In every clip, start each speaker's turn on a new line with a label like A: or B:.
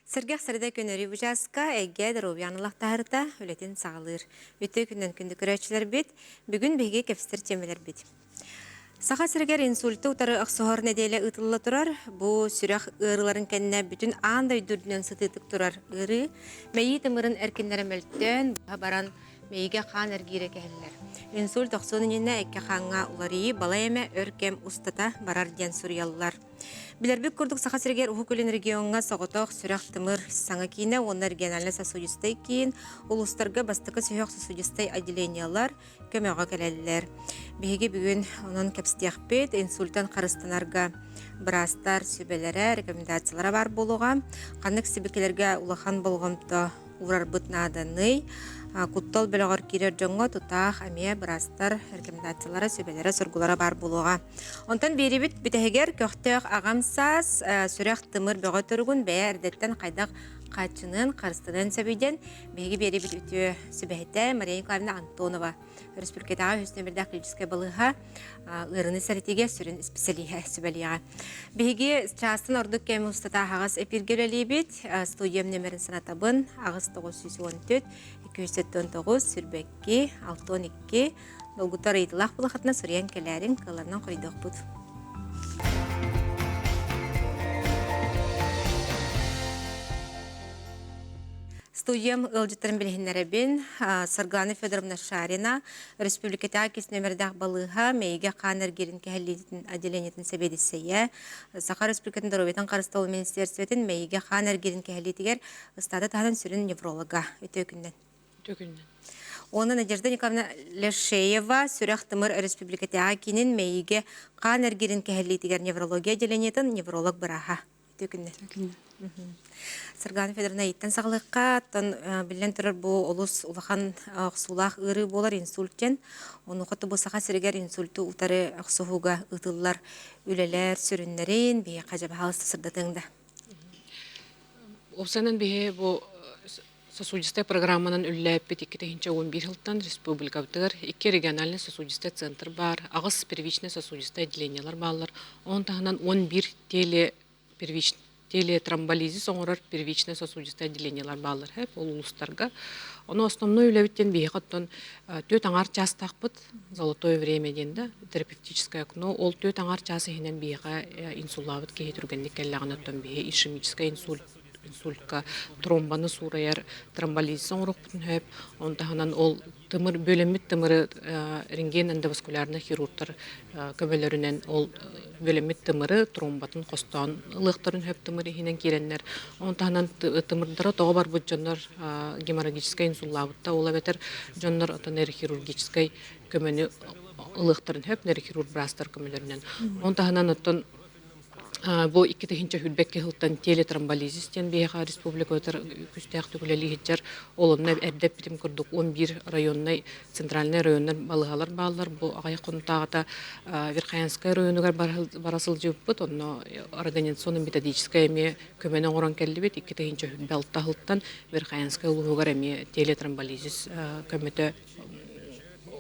A: Сэргэх сэрдэ көнөрүү бучааска эйгэ доруобуйаны лахтаһарыта үлэтин саҕалыыр. Үтүө күнүнэн күндү көрөөччүлэрбит, бүгүн биһиги кэпсэтэр тиэмэлэрбит. Саха сиригэр инсульты утары охсуһар нэдиэлэ ыытылла турар. Бу сүрэх ыарыыларын кэннэ бүтүн аан дойду үрдүнэн сытыытык турар ыарыы. Мэйии тымырын эркиннэрэ мөлтөөн, быһа баран мэйиигэ хаан эргиирэ кэһиллэр. Инсульт охсуон иннинэ икки хааҥҥа уларыйыы балай эмэ өр кэм устата барар диэн суруйаллар. Билэрбит курдук Саха сиригэр Уһук Илин региоҥҥа соҕотох сүрэх-тымыр саҥа киинэ уонна региональнай сосудистай киин, улуустарга бастакы сүһүөх сосудистай отделениелар көмөҕө кэлэллэр. Биһиги бүгүн онон кэпсэтиэхпит, инсультан харыстанарга быраастар сүбэлэрэ, рекомендациялара баар буолуоҕа. Ханнык сибикилэргэ улахан болҕомто уурарбыт нааданый? Куттал бөлөҕөр киирэр дьоҥҥо тутаах эмиэ быраастар рекомендациялара, сүбэлэрэ, соргулара баар буолуоҕа. Онтон биэрибит бүтэһигэр көхтөөх аҕам саас, сүрэх-тымыр бөҕө туругун бэйэ эрдэттэн хайдах хааччыныан, харыстаныан сөбүй диэн биһиги биэрибит үтүө сүбэһитэ Мария Николаевна Антонова, өрөспүүбүлүкэтээҕи үһүс нүөмэрдээх клиническэй балыыһа ыарыыны сэрэтиигэ сүрүн исписэлииһэ сүбэлиэҕэ. Биһиги чаастан ордук кэм устата аһаҕас эпииргэ үлэлиибит. Студиям нүөмэрин санатабын 8 914 279 22 62 Долгутар ыйытылаах булахатына суруйан кэлээриҥ, кыланан хойдохпут. Студиям ыалдьыттарын билиһиннэрэбин. Саргылана Федоровна Шарина, Республикатааҕы кис нөмердээх балыыһа, Мэйигэ хаан эргиирин кэһэллиитин отделениетын сэбиэдиссэйэ, Саха Республикатын доруобуйатын харыстабыл министерствотын Мэйигэ хаан эргиирин кэһэллиитигэр ыстаата таһынан сүрүн невролога. Үтүө күннэн.
B: Үтүө
A: Уонна Надежда Николаевна Лешеева сүрэх-тымыр өрөспүүбүлүкэтээҕи киинин мэйиигэ хаан эргиирин кэһэллиитигэр неврология отделениетын невролог бырааһа. Үтүө күннэр. Саргылана Федоровна ыйыттан саҕалыахха, оттон биллэн турар бу олус улахан охсуулаах ыарыы буолар инсульт диэн. Онуоха бу Саха сиригэр инсульту утары охсуһууга ыытыллар үлэлэр сүрүннэрин биһиэхэ дьэ баһаалыста сырдатыаҥ да.
B: Уопсайынан биһи бу Сосудистая программанан үлэлээппит 2011 сылтан республикабытыгар икки региональнай сосудистай центр баар, аҕыс первичнай сосудистай отделениелар бааллар. Ону таһынан 11 теле первич телетромболизис оҥорор первичнай сосудистай отделениелар бааллар ол улуустарга. Ону основной үлэбит диэн биһиэхэ оттон түөрт аҥаар чаастаахпыт золотое время диэн да терапевтическое окно ол түөрт аҥаар чаас иһинэн биһиэхэ инсуллаабыт киһи түргэнник кэллэҕинэ оттон биһи ишемическай инсульт инсультка тромбаны суурайар тромболиз оҥоруохпутун сөп. Ону таһынан ол тымыр бүөлэммит тымыры рентген эндоваскулярнай хирургтар көмөлөрүнэн ол бүөлэммит тымыры тромбатын хостоон ылыахтарын сөп тымыр иһинэн киирэннэр. Ону таһынан тымырдара тоҕо барбыт дьоннор геморрагическай инсуллаабытта ол эбэтэр дьоннор отон нейрохирургическай көмөнү ылыахтарын сөп нейрохирург быраастар көмөлөрүнэн. Ону таһынан оттон Бу 2022 сылтан телетромболизис диэн биһиэхэ республикабытыгар күүстээхтик үлэлии сылдьар. Ол онно эрдэ эппитим курдук 11 районнай, центральнай районнар балыыһалар бааллар. Бу аҕыйах хонуктааҕыта Верхоянскай районугар бара сылдьыбыппыт. Онно организационно-методическай эмиэ көмөнү оҥорон кэллибит. 2026 сылтан Верхоянскай улууһугар эмиэ телетромболизис көмөтө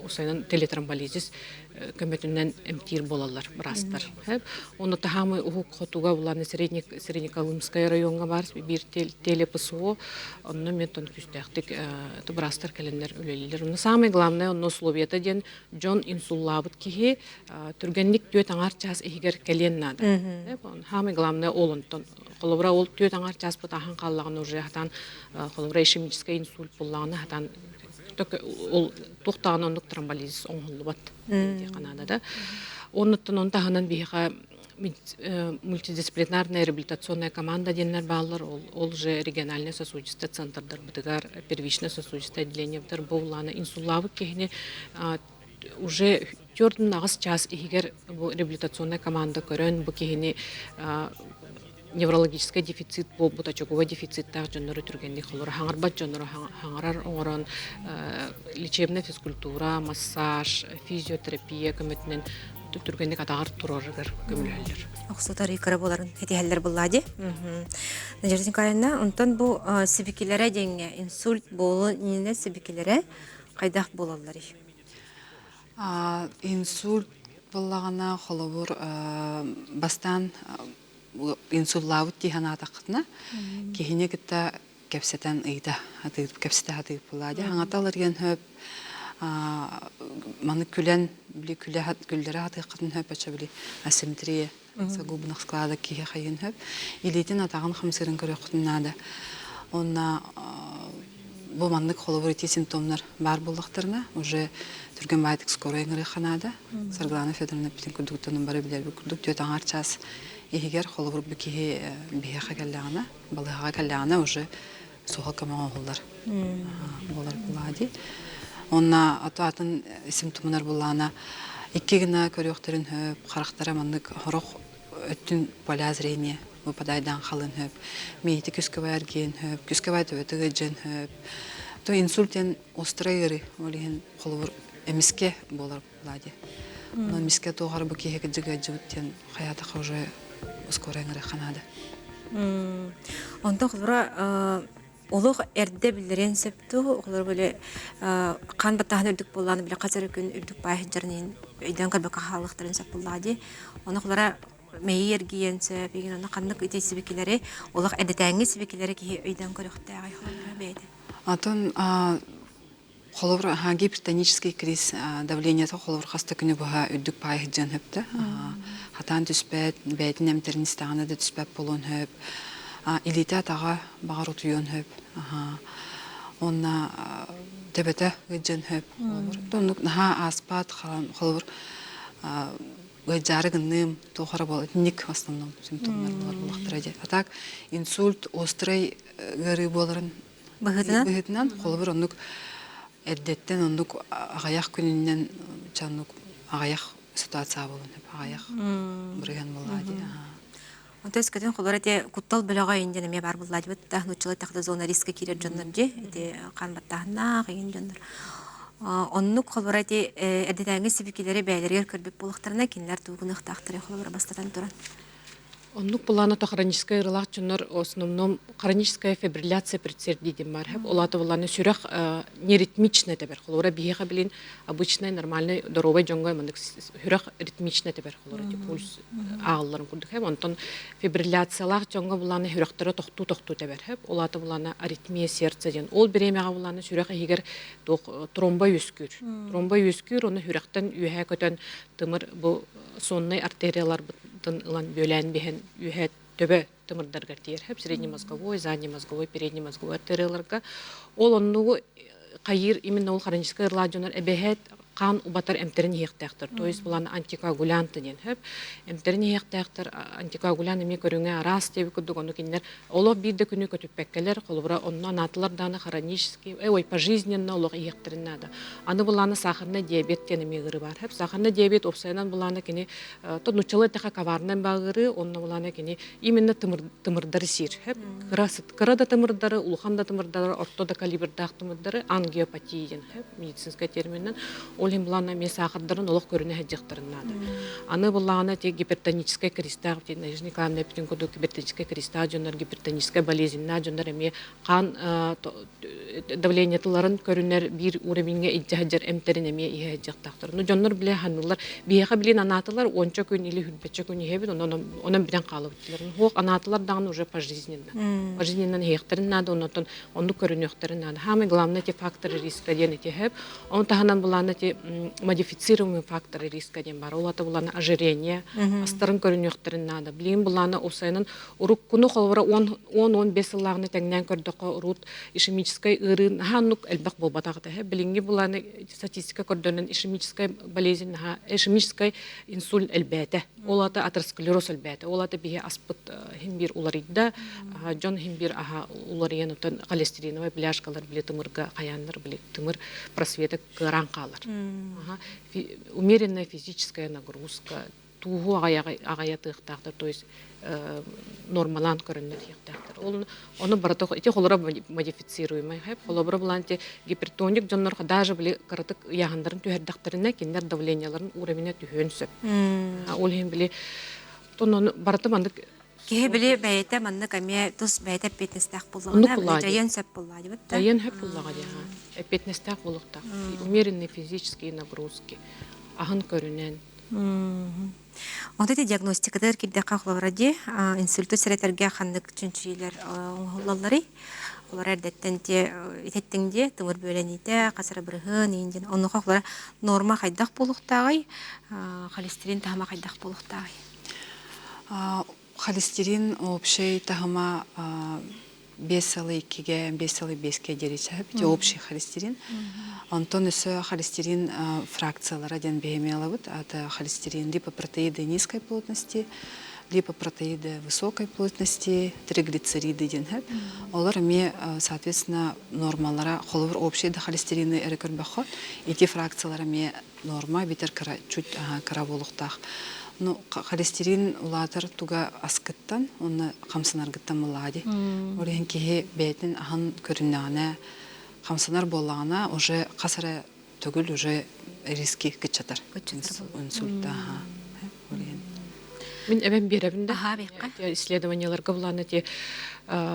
B: усайынан телетромболизис көмөтүнэн эмтиир буолаллар быраастар. Оны таһаамай уһук хотуга булан Среднеколымскай райоҥҥа баар биир теле-ПСО онно мен тон күүстээхтик быраастар кэлэннэр үлэлииллэр. Онно самое главное онно условията диэн дьон инсуллаабыт киһи түргэнник түөрт аҥаар чаас иһигэр кэлиэн наада. Самое главное ол онтон холобура ол түөрт аҥаар чааспыт ааһан хааллаҕына уже хатаан холобура ишемический инсульт буллаҕына хатаан ол туох даҕаны оннук тромболиз оҥоһуллубат диэххэ наада да. Оннуттан он таһынан биһиэхэ мультидисциплинарная реабилитационная команда диэннэр бааллар. Ол, ол же региональный сосудистый центрдарбытыгар, первичное сосудистое отделениебытыгар бу улаана инсуллаабыт киһини уже төрт аҕыс чаас иһигэр бу реабилитационная команда көрөн бу киһини неврологическай дефицит буолбут очаговай дефициттаах дьоннору түргэнник холоро хаҥарбат дьоннору хаҥарар оҥорон лечебная физкультура, массаж, физиотерапия көмөтүнэн түргэнник атаҕар турарыгар көмөлөһөллөр.
A: Охсутар икра боларын этиһэллэр булла ди. Надежда Николаевна, онтон бу сибикилэрэ диэҥҥэ инсульт буолу иннинэ сибикилэрэ хайдах буолалларый?
C: Инсульт буоллаҕына, холобур, бастаан. инсуллаабыт дии санаатаххытына, киһини кытта кэпсэтэн ыйыта сатыыр, кэпсэтэ сатыыр буоллаа дии. Хаҥата аларыйан сөп, маны күлэн, били күлэ күллэрэ сатыаххытын сөп, оччо били асимметрия сагубных складок киһи хайыан сөп. Илиитин атаҕын хамсыырын көрүөххүтүн наада. Уонна бу маннык холобур ити симптомнар баар буоллахтарына, уже түргэн баайдык скорая ыҥырыахха наада. Саргылана Федоровна эппитин курдуктан бары билэрбит курдук түөрт аҥаар чаас иһигэр холобур бу киһи биһиэхэ кэллэҕинэ, балыыһаҕа кэллэҕинэ уже суһал көмө оҥоһуллар буолар буолаа дии. Уонна ато атын симптомнар буллаана икки гына көрүөхтэрин сөп, харахтара маннык сорох өттүн поля зрения выпадайдаан халын сөп, миити күскэ байар гиэн сөп, күскэ бай төбөтө ыалдьыан сөп. То инсульт диэн острай ыарыы, ол иһин холобур эмискэ буолар буолаа дии. Онон эмискэ туох эрэ бу киһи кырдьык ыалдьыбыт диэн хайаатаха уже скорая ыҥырыахха наада.
A: Онтон холобура олох эрдэ биллэриэн сөп дуу, олор били хаан баттааһын үрдүк буоллаҕына били хас эрэ күн үрдүк баай сылдьарын иһин өйдөөн көрбөккө хаалыахтарын сөп буоллаҕа дии. Ону холобура мэйии эргийиэн сөп, игин онно ханнык ити сибикилэри олох эрдэтээҥҥи сибикилэри киһи өйдөөн көрүөхтээҕий холобура бэйэтэ.
C: Атын Холобур, гипертонический криз давлениета холобур хас да күнү быһа үрдүк паай сылдьыан сөп да. Хатаан түспэт, бэйэтин эмтэрин истэҕинэ да түспэт буолуон сөп. Илиитэ-атаҕа баҕар утуйуон сөп. Уонна төбөтө ыалдьыан сөп. Холобур, оннук наһаа ааспат, холобур, ыалдьаары гынным, туох эрэ буола итинник в основном симптомнар буолар буоллахтара дии. А так инсульт острай ыарыы буоларын
A: Быһыытынан?
C: Быһыытынан, холобур, оннук эрдэттэн оннук аҕыйах күнүнэн чэ оннук аҕыйах ситуация буолан аҕыйах бырыһыан буоллаҕа дии.
A: Онто өскөтүн холобур ити куттал бөлөҕө иин диэн эмиэ баар буоллаа дибит да нууччалыы тахта зона риска киирэр дьоннор дьи ити хаан баттааһыннаах иин дьоннор. Оннук холобур ити эрдэтээҥи сибикилэри бэйэлэригэр көрбүт буоллахтарына кинилэр тугу гыныахтаахтарый холобура бастатан туран.
B: Оннук былаана то хроническай ыарыылаах дьоннор основном хроническая фибрилляция предсердий диэн баар. Ол аата былаана сүрэх неритмично тэбэр. Холобура биһиэхэ билин обычный нормальный доруобай дьоҥҥо маннык сүрэх ритмично тэбэр. Холобура пульс ааҕылларын курдук. Онтон фибрилляциялаах дьоҥҥо былаана сүрэхтэрэ тохтуу-тохтуу тэбэр. Ол аата былаана аритмия сердца диэн. Ол бириэмэҕэ былаана сүрэх иһигэр туох тромба үөскүүр. Тромба үөскүүр, оны сүрэхтэн үөһээ көтөн тымыр бу соннай артерияларбытын ылан бүөлээн биһэн үөһэ төбө тымырдарыгар тиийэр среднемозговой, заднемозговой, переднемозговой артерияларга ол оннугу хайыыр именно ол хроническай ырлаах дьоннор эбэһээт хаан убатар эмтэрин иһиэхтээхтэр то есть булан антикоагулянты диэн хөп эмтэрин иһиэхтээхтэр антикоагулянт эмиэ көрүҥэ араас диэбит курдук ону кинилэр олох биир да күнү көтүппэккэлэр холобура онно анаатылар даҕаны хронический ой пожизненно олох иһиэхтэрин наада Аны былаана сахарный диабет диэн эмиэ ыарыы баар. Сахарный диабет уопсайынан былаана кини то нуччалыы эттэхэ коварный ыарыы, онно былаана кини именно тымырдары сиир. Кыра, кыра да тымырдары, улахан да тымырдары, орто да калибрдаах тымырдары ангиопатия диэн медицинскэй терминнэн. Ол иһин былаана эмиэ саахардарын олох көрүнэ сылдьыахтарын наада. Аны былаана ти гипертоническай кристалл, Надежда Николаевна эппитин курдук гипертоническай кристалл дьоннор гипертоническай болезненнаах дьоннор эмиэ хаан давлениетыларын көрүнэр биир уровеньҥа илдьэ сылдьар эмтэрин эмиэ иһэ сылдьыахтаахтар. Ну дьоннор билэ ханыыллар. Биһиэхэ билин анаатылар уонча күн или хүрбэччэ күн иһэбит, онон онон бүтэн хаалыбыттар. Хуох анаатылар даҕаны уже пожизненно. Пожизненно иһиэхтэрин наада, оннотон оннук көрүнүөхтэрин наада. Самый главное эти факторы риска диэн эти хэп. Оны таһынан булаана эти модифицируемые факторы риска диэн бар. Ол ата булаана ожирение, астарын көрүнүөхтэрин наада. Билигин булаана усайынан Уруккуну холобура 10-15 сыллааҕыны тэҥнээн көрдөххө, урут ишемическай ыарыы наһаа оннук элбэх буолбатах этэ. Билиҥҥи былааны статистика көрдөрүнэн ишемическай болезнь наһаа ишемическай инсульт элбээтэ. Ол аата атеросклероз элбээтэ. Ол аата биһи аспыт иһин биир уларыйда, дьон иһин биир аһа уларыйан оттон холестериновай бляшкалар били тымырга хайааннар били тымыр просвета кыараан хаалар. Умеренная физическая нагрузка, тууһу аҕайатыахтаахтар, то есть нормалаан көрөннөр иһиэхтээхтэр. Ол ону барыта ити холоро модифицируемый холобура булан ити гипертоник дьоннор даже били кыратык ыйааһыннарын түһэрдэхтэринэ кинилэр давленияларын уровеня түһүөн сөп. Ол иһин били тон барыта маннык
A: Киһи били бэйэтэ маннык эмиэ тус бэйэтэ эппиэтинэстээх буоллаҕына, дьайыан сөп буоллаҕа дии
B: Дьайыан сөп буоллаҕа дии эппиэтинэстээх буолуохтаах. Умеренные физические нагрузки, аһын көрүнэн.
A: Онто ити диагностикатыгар киирдэххэ холобура дии, инсульту сэрэтэргэ ханнык чинчийиилэр оҥоһуллалларый? Холобура эрдэттэн те итэттиҥ дии, тымыр бүөлэниитэ, хас эрэ бырыһыан иин диэн. Онуоха холобура норма хайдах буолуохтааҕый, холестерин таһыма хайдах буолуохтааҕый?
C: Холестерин общай таһыма 5,2-гэ, 5,5-гэ диэри сөп. Ити общий холестерин. Онтон өссө холестерин фракциялара диэн биһиэми ылабыт. Это холестерин липопротеиды низкой плотности, липопротеиды высокой плотности, триглицериды диэн сөп. Олор эмиэ, соответственно, нормалара, холобур, общий да холестерины эрэ көрбөххө, ити фракциялар эмиэ норма битэр кыра чуть кыра буолуохтаах. Ну, холестерин улаатар туга аскыттан, уонна хамсанаргыттан буоллаҕа дии. Ол иһин киһи бэйэтин аһын көрүннэҕинэ, хамсанар буоллаҕына, уже хас эрэ төгүл уже риски кыччатар. Инсульта, Ол иһин.
B: Мин эбэм биэрэбин да исследованияларга булаана те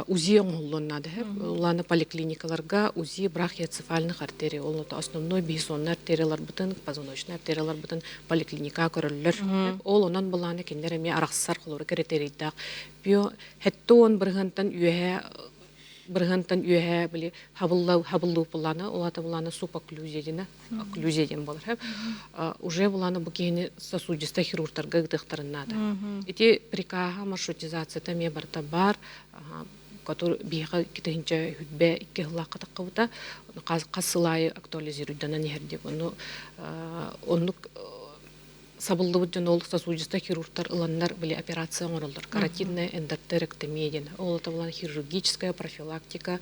B: УЗИ оҥоһуллуон наада улаана поликлиникаларга УЗИ брахиоцефальных артерий ол основной биһисонный артерияларбытын позвоночный артерияларбытын поликлиника көрөллөр ол онон булаана кинилэр эмиэ арахсар холобура критерийдаах био хэттэ бырыһыантан үөһэ бырыһыантан үөһэ били хабылла хабыллыы булаана улаата булаана супоклюзия диэн окклюзия диэн буолар уже булаана бу киһини сосудистай хирургтарга ыытыахтарын наада ити прикаһа маршрутизацията эмиэ барыта баар который биһиэхэ китинчэ хүтбэ икки сыллаахха таххыбыта хас сыл аайы актуализируйданан иһэр дип ону оннук сабыллыбыт дьон ол сосудистай хирургтар ыланнар били операция оҥороллор каротидная эндартерэктомия диэн ол это была хирургическая профилактика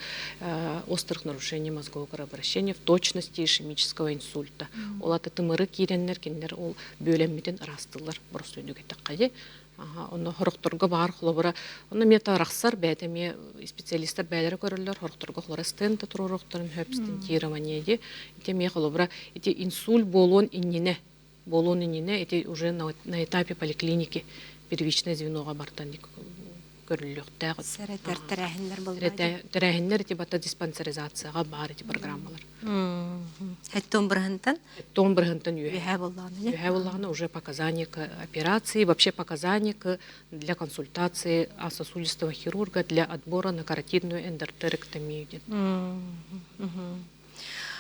B: острых нарушений мозгового кровообращения в точности ишемического инсульта ол ата тымыры киирэннэр кинилэр ол бүөлэммитин ыраастыыллар боростуойдук эттэххэ дии онно хорохторго баар холобура онно эмиэ тарахсар бэйэтэ эмиэ специалистар бэйэлэрэ көрөллөр хорохторго холобура стента туруоруохтарын сөп стентирование дии ити эмиэ холобура ити инсульт буолуон иннинэ буолуон иннинэ ити уже на, на этапе поликлиники первичное звеноҕа бартан көрүллүөхтээх
A: Сэрэтэр тэрээһиннэр буолла
B: тэрээһиннэр ити бата диспансеризацияҕа баар ити программалар.
A: Хэттон бырыһынтан?
B: Хэттон бырыһынтан үөһэ буоллаҕына. Үөһэ буоллаҕына уже показания к операции, вообще показания к для консультации сосудистого хирурга для отбора на каротидную эндартерэктомию диэн.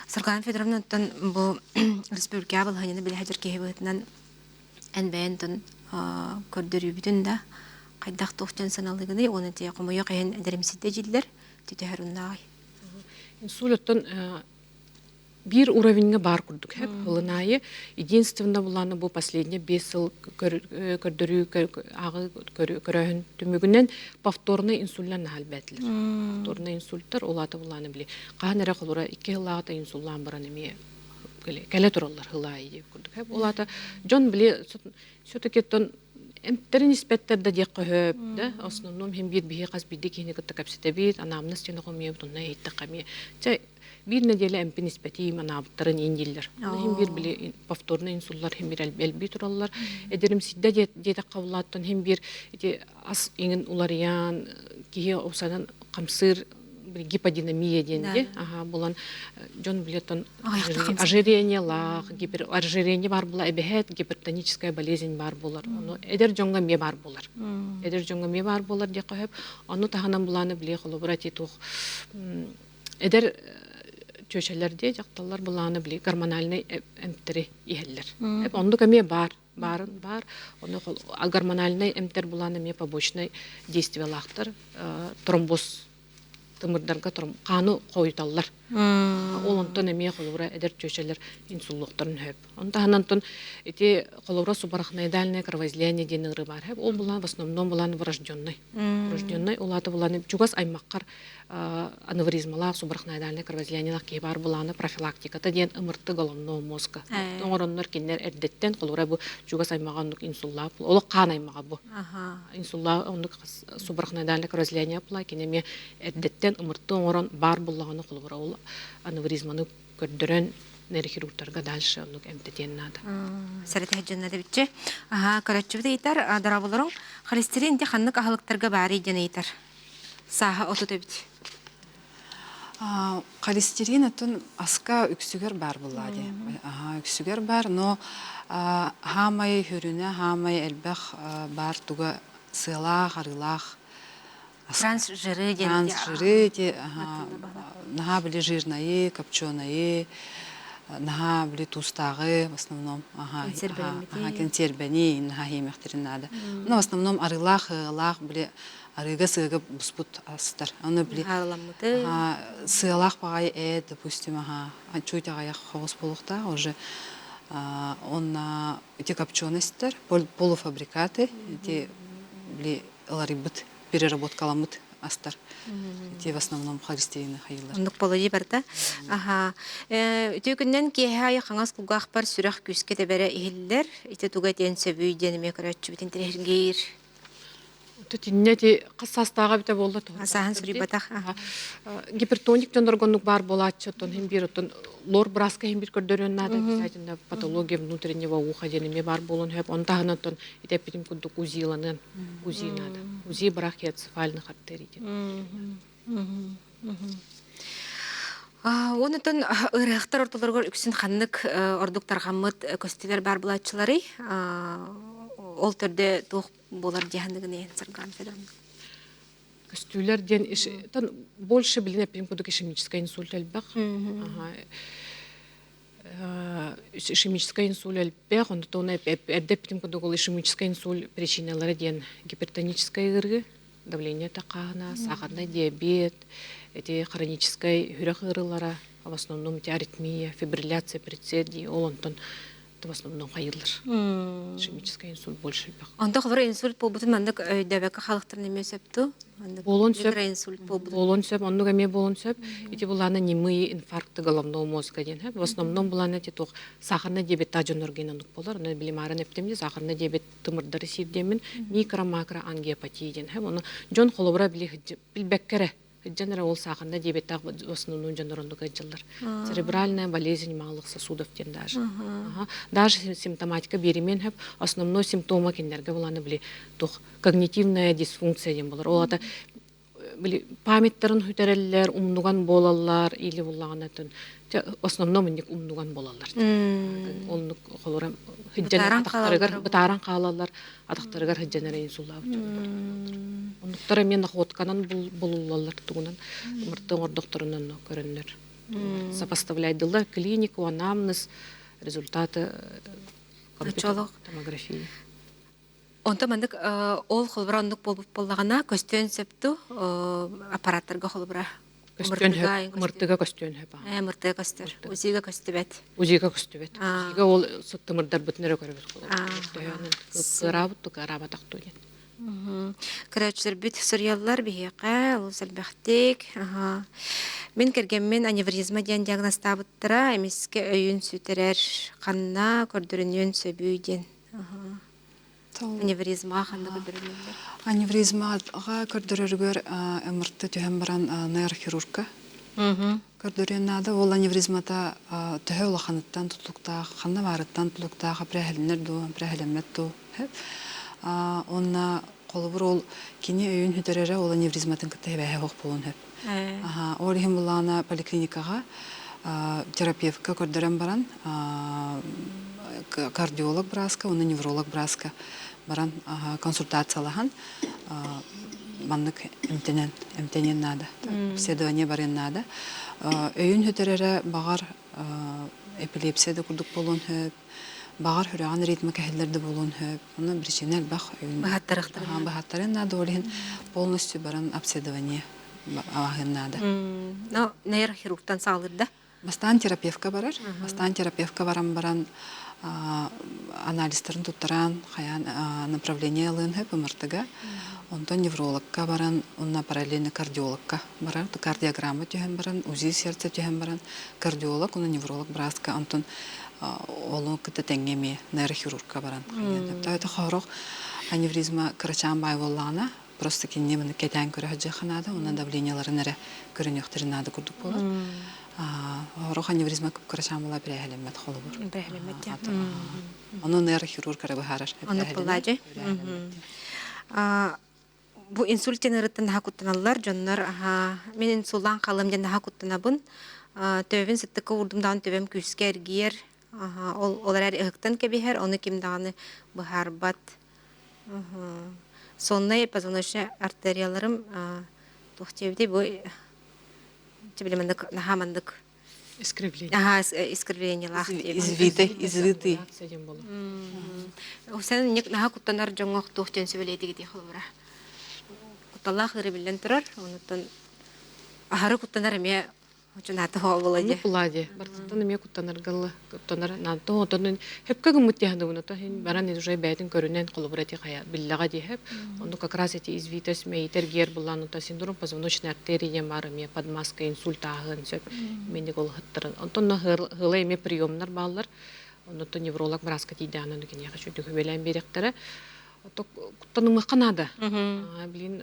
A: Саргылана Федоровна, оттон бу республикаҕа балаһыанньаны билэ сылдьар киһи быһыытынан эн бэйэн тон көрдөрүүбүтүн да хайдах туох дьон саналыгыный уонна те хомойуох иһин эдэримсийдэ дьиллэр түтөһөр уннааҕый?
B: Инсульт оттон биир уровеньҥа баар курдук хэп ылын аайы единственно булааны бу последний 5 сыл көрдөрүү ааҕы көрөөһүн түмүгүнэн повторный инсульнан наһаа элбээтилэр. Повторный инсульттар ол аата булааны били хаһан эрэ холура икки сыллааҕыта инсуллаан баран эмиэ кэлэ тураллар сылаайы диэбит курдук. Ол аата дьон били все-таки эмтэрин испэттэр да диэххэ сөп да основном иһин биир биһи хас биирдии киһини кытта кэпсэтэбит анамнез диэн хомуйабыт онно иһиттэххэ эмиэ чэ биир нэдиэлэ эмпин испэтиим анаабыттарын иин дииллэр ол иһин биир били повторный инсуллар иһин биир элбии тураллар эдэримсийдэ диэтэххэ улааттан иһин биир ити ас иҥин уларыйан киһи усанан хамсыыр гиподинамия диэн ди аха булан дьон билетон ожирениелаах гипер ожирение бар була эбэһэт гипертоническая болезнь бар буолар ону эдэр дьоҥҥо эмиэ бар буолар эдэр дьоҥҥо эмиэ бар буолар диэххэ сөп ону таһынан булааны билиэ холобура ити туох эдэр чүөчэлэр диэ дьахталлар булааны били гормональнай эмтэри иһэллэр оннук эмиэ баар баарын баар ону гормональнай эмтэр булаан эмиэ побочнай действиялаахтар тромбоз тымырдарга хааны хойуталлар. Ол онтон эмиэ холобура эдэр чүөчэлэр инсуллуохтарын сөп. Оны таһынан онтон ити холобура субарахноидальное кровоизлияние диэн ыарыы баар. Ол булаан в основном булаан врожденный. Врожденный ол аата булаан чугас аймаккар аневризмалаах субарахноидальное кровоизлияниелаах киһи баар булааны профилактиката диэн ымырты головного мозга. Оҥороннор кинилэр эрдэттэн холобура бу чугас аймаҕа оннук инсуллаах олох хаан аймаҕа бу. Инсуллаах оннук субарахноидальное кровоизлияние була кини эмиэ эрдэттэн ымырты оҥорон баар буллаҕына холобура ол аневризманы көрдөрөн нейрохирургтарга дальше оннук эмтэтиэн наада.
A: Сэрэтэ дьонно дебитчи. Аха, көрөччүбүт ыйытар, дорооболоруҥ. Холестерин ити ханнык аһылыктарга баарый диэн ыйытар. Сааһа 30 эбит.
C: Холестерин оттон аска үксүгэр баар буоллаа дии. Үксүгэр баар, но хаамай хүрүнэ, хаамай элбэх баар туга сыалаах, арыылаах
A: Трансжиры диэн
C: Трансжиры ити наһаа били жирнайы, копченые, наһаа били туустааҕы в основном консервэни наһаа иэмэхтэрин наада. Но в основном арыылаах, ыалаах били арыыга сыага буспут астар. Ону били сыалаах баҕайы эт, допустим, аха, чуть аҕыйах хоҕус буолуохтаах уже онна ити копченостьтар, полуфабрикаты, ити били ыларыйбыт, переработкаламмыт астар. Ити в основном холестерины хайылар.
A: Оннук болойи барда. Аха. Үтүө күннэн киэһэ айы хаҥас кулгаахпар сүрэх күүскэ тэбэрэ иһиллэр. Ити туга диэн сөбүй диэн эмиэ көрөөччүбүтүн тирэһиргиир.
B: Тинне ти хас саастааҕа эбитэ буолла
A: Сааһын суруйбатах.
B: Гипертоник дьоннорго оннук баар буолааччы, оттон иһин биир оттон лор бырааска иһин биир көрдөрүөн наада, обязательно патология внутреннего уха диэн эмиэ баар буолуон сөп. Оны таһынан оттон ити эппитим курдук УЗИланыан, УЗИ наада. УЗИ брахиоцефальных артерий диэн.
A: Онутун ыарыһахтар ортолоругар үксүн ханнык ордук тарҕаммыт көстүүлэр баар булааччыларый? Ол төрдө туох буолар диэханныгын иһин Сарган Федоровна?
B: Көстүүлэр диэн больше билин эппитим курдук ишемический инсульт элбэх. Ишемический инсульт элбэх, онтон эрдэ эппитим курдук ол ишемический инсульт причиналара диэн гипертоническай ыарыы, давление таххаһына, сахарный диабет, эти хроническай сүрэх ыарыылара, в основном эти аритмия, фибрилляция предсердий, ол онтон в основном хайыллар. Ишемический инсульт больше элбэх.
A: Онто хоборо инсульт буолбутун маннык өйдөбөккө халыктарын эмиэ сөптүү?
B: Буолуон сөп. Инсульт буолбутун. Буолуон сөп, оннук эмиэ буолуон сөп. Ити булаана немые инфаркты головного мозга диэн. В основном булаана ити туох сахарный диабеттаах дьоннорго оннук болар. Оны билимааран эптем сахарный диабет тымырдары сиирдиэммин микро-макро ангиопатия диэн. Оны дьон холобура билбэккэ эрэ Дьон эрэ ол сааханна диабеттаах основной дьоннор оннук ыалдьаллар. Церебральная болезнь малых сосудов диэн даже. Даже симптоматика биэримиэн сөп. Основной симптома кинилэргэ буланы били туох когнитивная дисфункция диэн болар. Ол ата били памяттарын сүтэрэллэр, умнуган буолаллар или буллаҕына основном инник умнуган буолаллар. Оннук холура хыдьан атахтарыгар бытааран хаалаллар, атахтарыгар сылдьан эрэ инсуллаабыт дьон Оннуктар эмиэ находканан булуллаллар тугунан мырты оҥордохторунан көрөннөр сопоставляйдылар клинику, анамнез, результаты компьютер томографии.
A: Онто маннык ол холбура оннук буолбут буоллаҕына көстүөн сөпту аппараттарга холбура
B: Көстүөн сөп. Мыртыга көстүөн сөп.
A: Мыртыга көстөр. Узига көстүбэт.
B: Узига көстүбэт. Узига ол тымырдарбытын эрэ көрөбүт. Кыараабыт ту кыараабатах ту диэн.
A: Көрөөччүлэрбит суруйаллар биһиэхэ олус элбэхтик. Мин кэргэммин аневризма диэн диагностаабыттара эмискэ өйүн сүтэрэр, ханна көрдөрүнүөн сөбүй диэн. Аневризмаҕа ханна көрдөрүнэллэр?
C: Аневризмаҕа көрдөрөрүгэр МРТ түһэн баран нейрохирургка көрдөрүөн наада. Ол аневризмата төһө улаханыттан тутулуктаах, ханна баарыттан тутулуктаах, апрээһилинэр дуу, апрээһилэммэт дуу. Уонна холобур ол кини өйүн сүтэрэрэ ол аневризматын кытта сибээһэ суох буолуон сөп. Ол иһин буллаҕына поликлиникаҕа терапевтка көрдөрөн баран кардиолог бырааска уонна невролог бырааска баран консультациялаһан маннык эмтэнэн эмтэниэн наада обследование барыан наада өйүн сүтэрэрэ баҕар эпилепсия да курдук буолуон сөп баҕар сүрэҕин ритмэ кэһиллэр да буолуон сөп онно причина элбэх өйүн быһаттарыан наада ол иһин полностью баран обследование ааһыан наада.
A: Но нейрохирургтан саҕалыыр да?
C: Бастаан терапевка барар. Бастаан терапевка баран баран анализтарын туттаран, хайаан направление ылыан сөп МРТ-га. Онтон неврологка баран, онно параллельно кардиологка барар. Кардиограмма түһэн баран, УЗИ сердца түһэн баран, кардиолог, уонна невролог бырааска, онтон олу кытта тэҥҥэ эмиэ нейрохирургка баран хайыан сөп. Это хорох аневризма кырачаан баай буоллаҕына, просто кинини маны кэтээн көрө сылдьыахха наада уонна давлениеларын эрэ көрүнүөхтэрин наада курдук буолар. Орох аневризма кып-кырачаан була бирээһэлэммэт холобур.
A: Бирээһэлэммэт
C: Ону нейрохирург эрэ быһаарар.
A: Оннук буолаадьы. Бу инсульт диэн ыарыттан наһаа куттаналлар дьоннор. Мин инсуллаан хаалыам диэн наһаа куттанабын. Төбөбүн сыттыкка уурдум даҕаны төбөм күүскэ эргийэр. Ол, ол эрээри ыһыктан кэбиһэр, ону ким даҕаны быһаарбат. Соннай позвоночнай артерияларым туох диэбитий бу били маннык наһаа маннык
B: Искривление.
A: Аха, искривлениелаах
C: Извитый, извитый.
A: Сен наһаа куттанар дьоҥҥо туох диэн сүбэлиэтигитий холобура? Кутталлаах ыарыы биллэн турар, онуттан аһары куттанар эмиэ Чунаата буола
B: Оннук булаа дии. Бартыттан эмиэ куттанарга куттанар наанта отонун хөпкө гыммыт диэхэ то иһин баран уже бэйэтин көрүнэн холобура эти хайа биллэҕэ диэхэп. Онну как раз эти извитость мэйитер гер буллан онто синдром позвоночной артерии диэн баар эмиэ под маской инсульт ааһыан сөп. Минник ол ыһыттарын. Онтон хыла эмиэ приемнар бааллар. Оннуттан невролог бырааска тиийдэҕинэ ону киниэхэ чүдүк үбэлээн биэриэхтэрэ. Куттанымыахха наада. Блин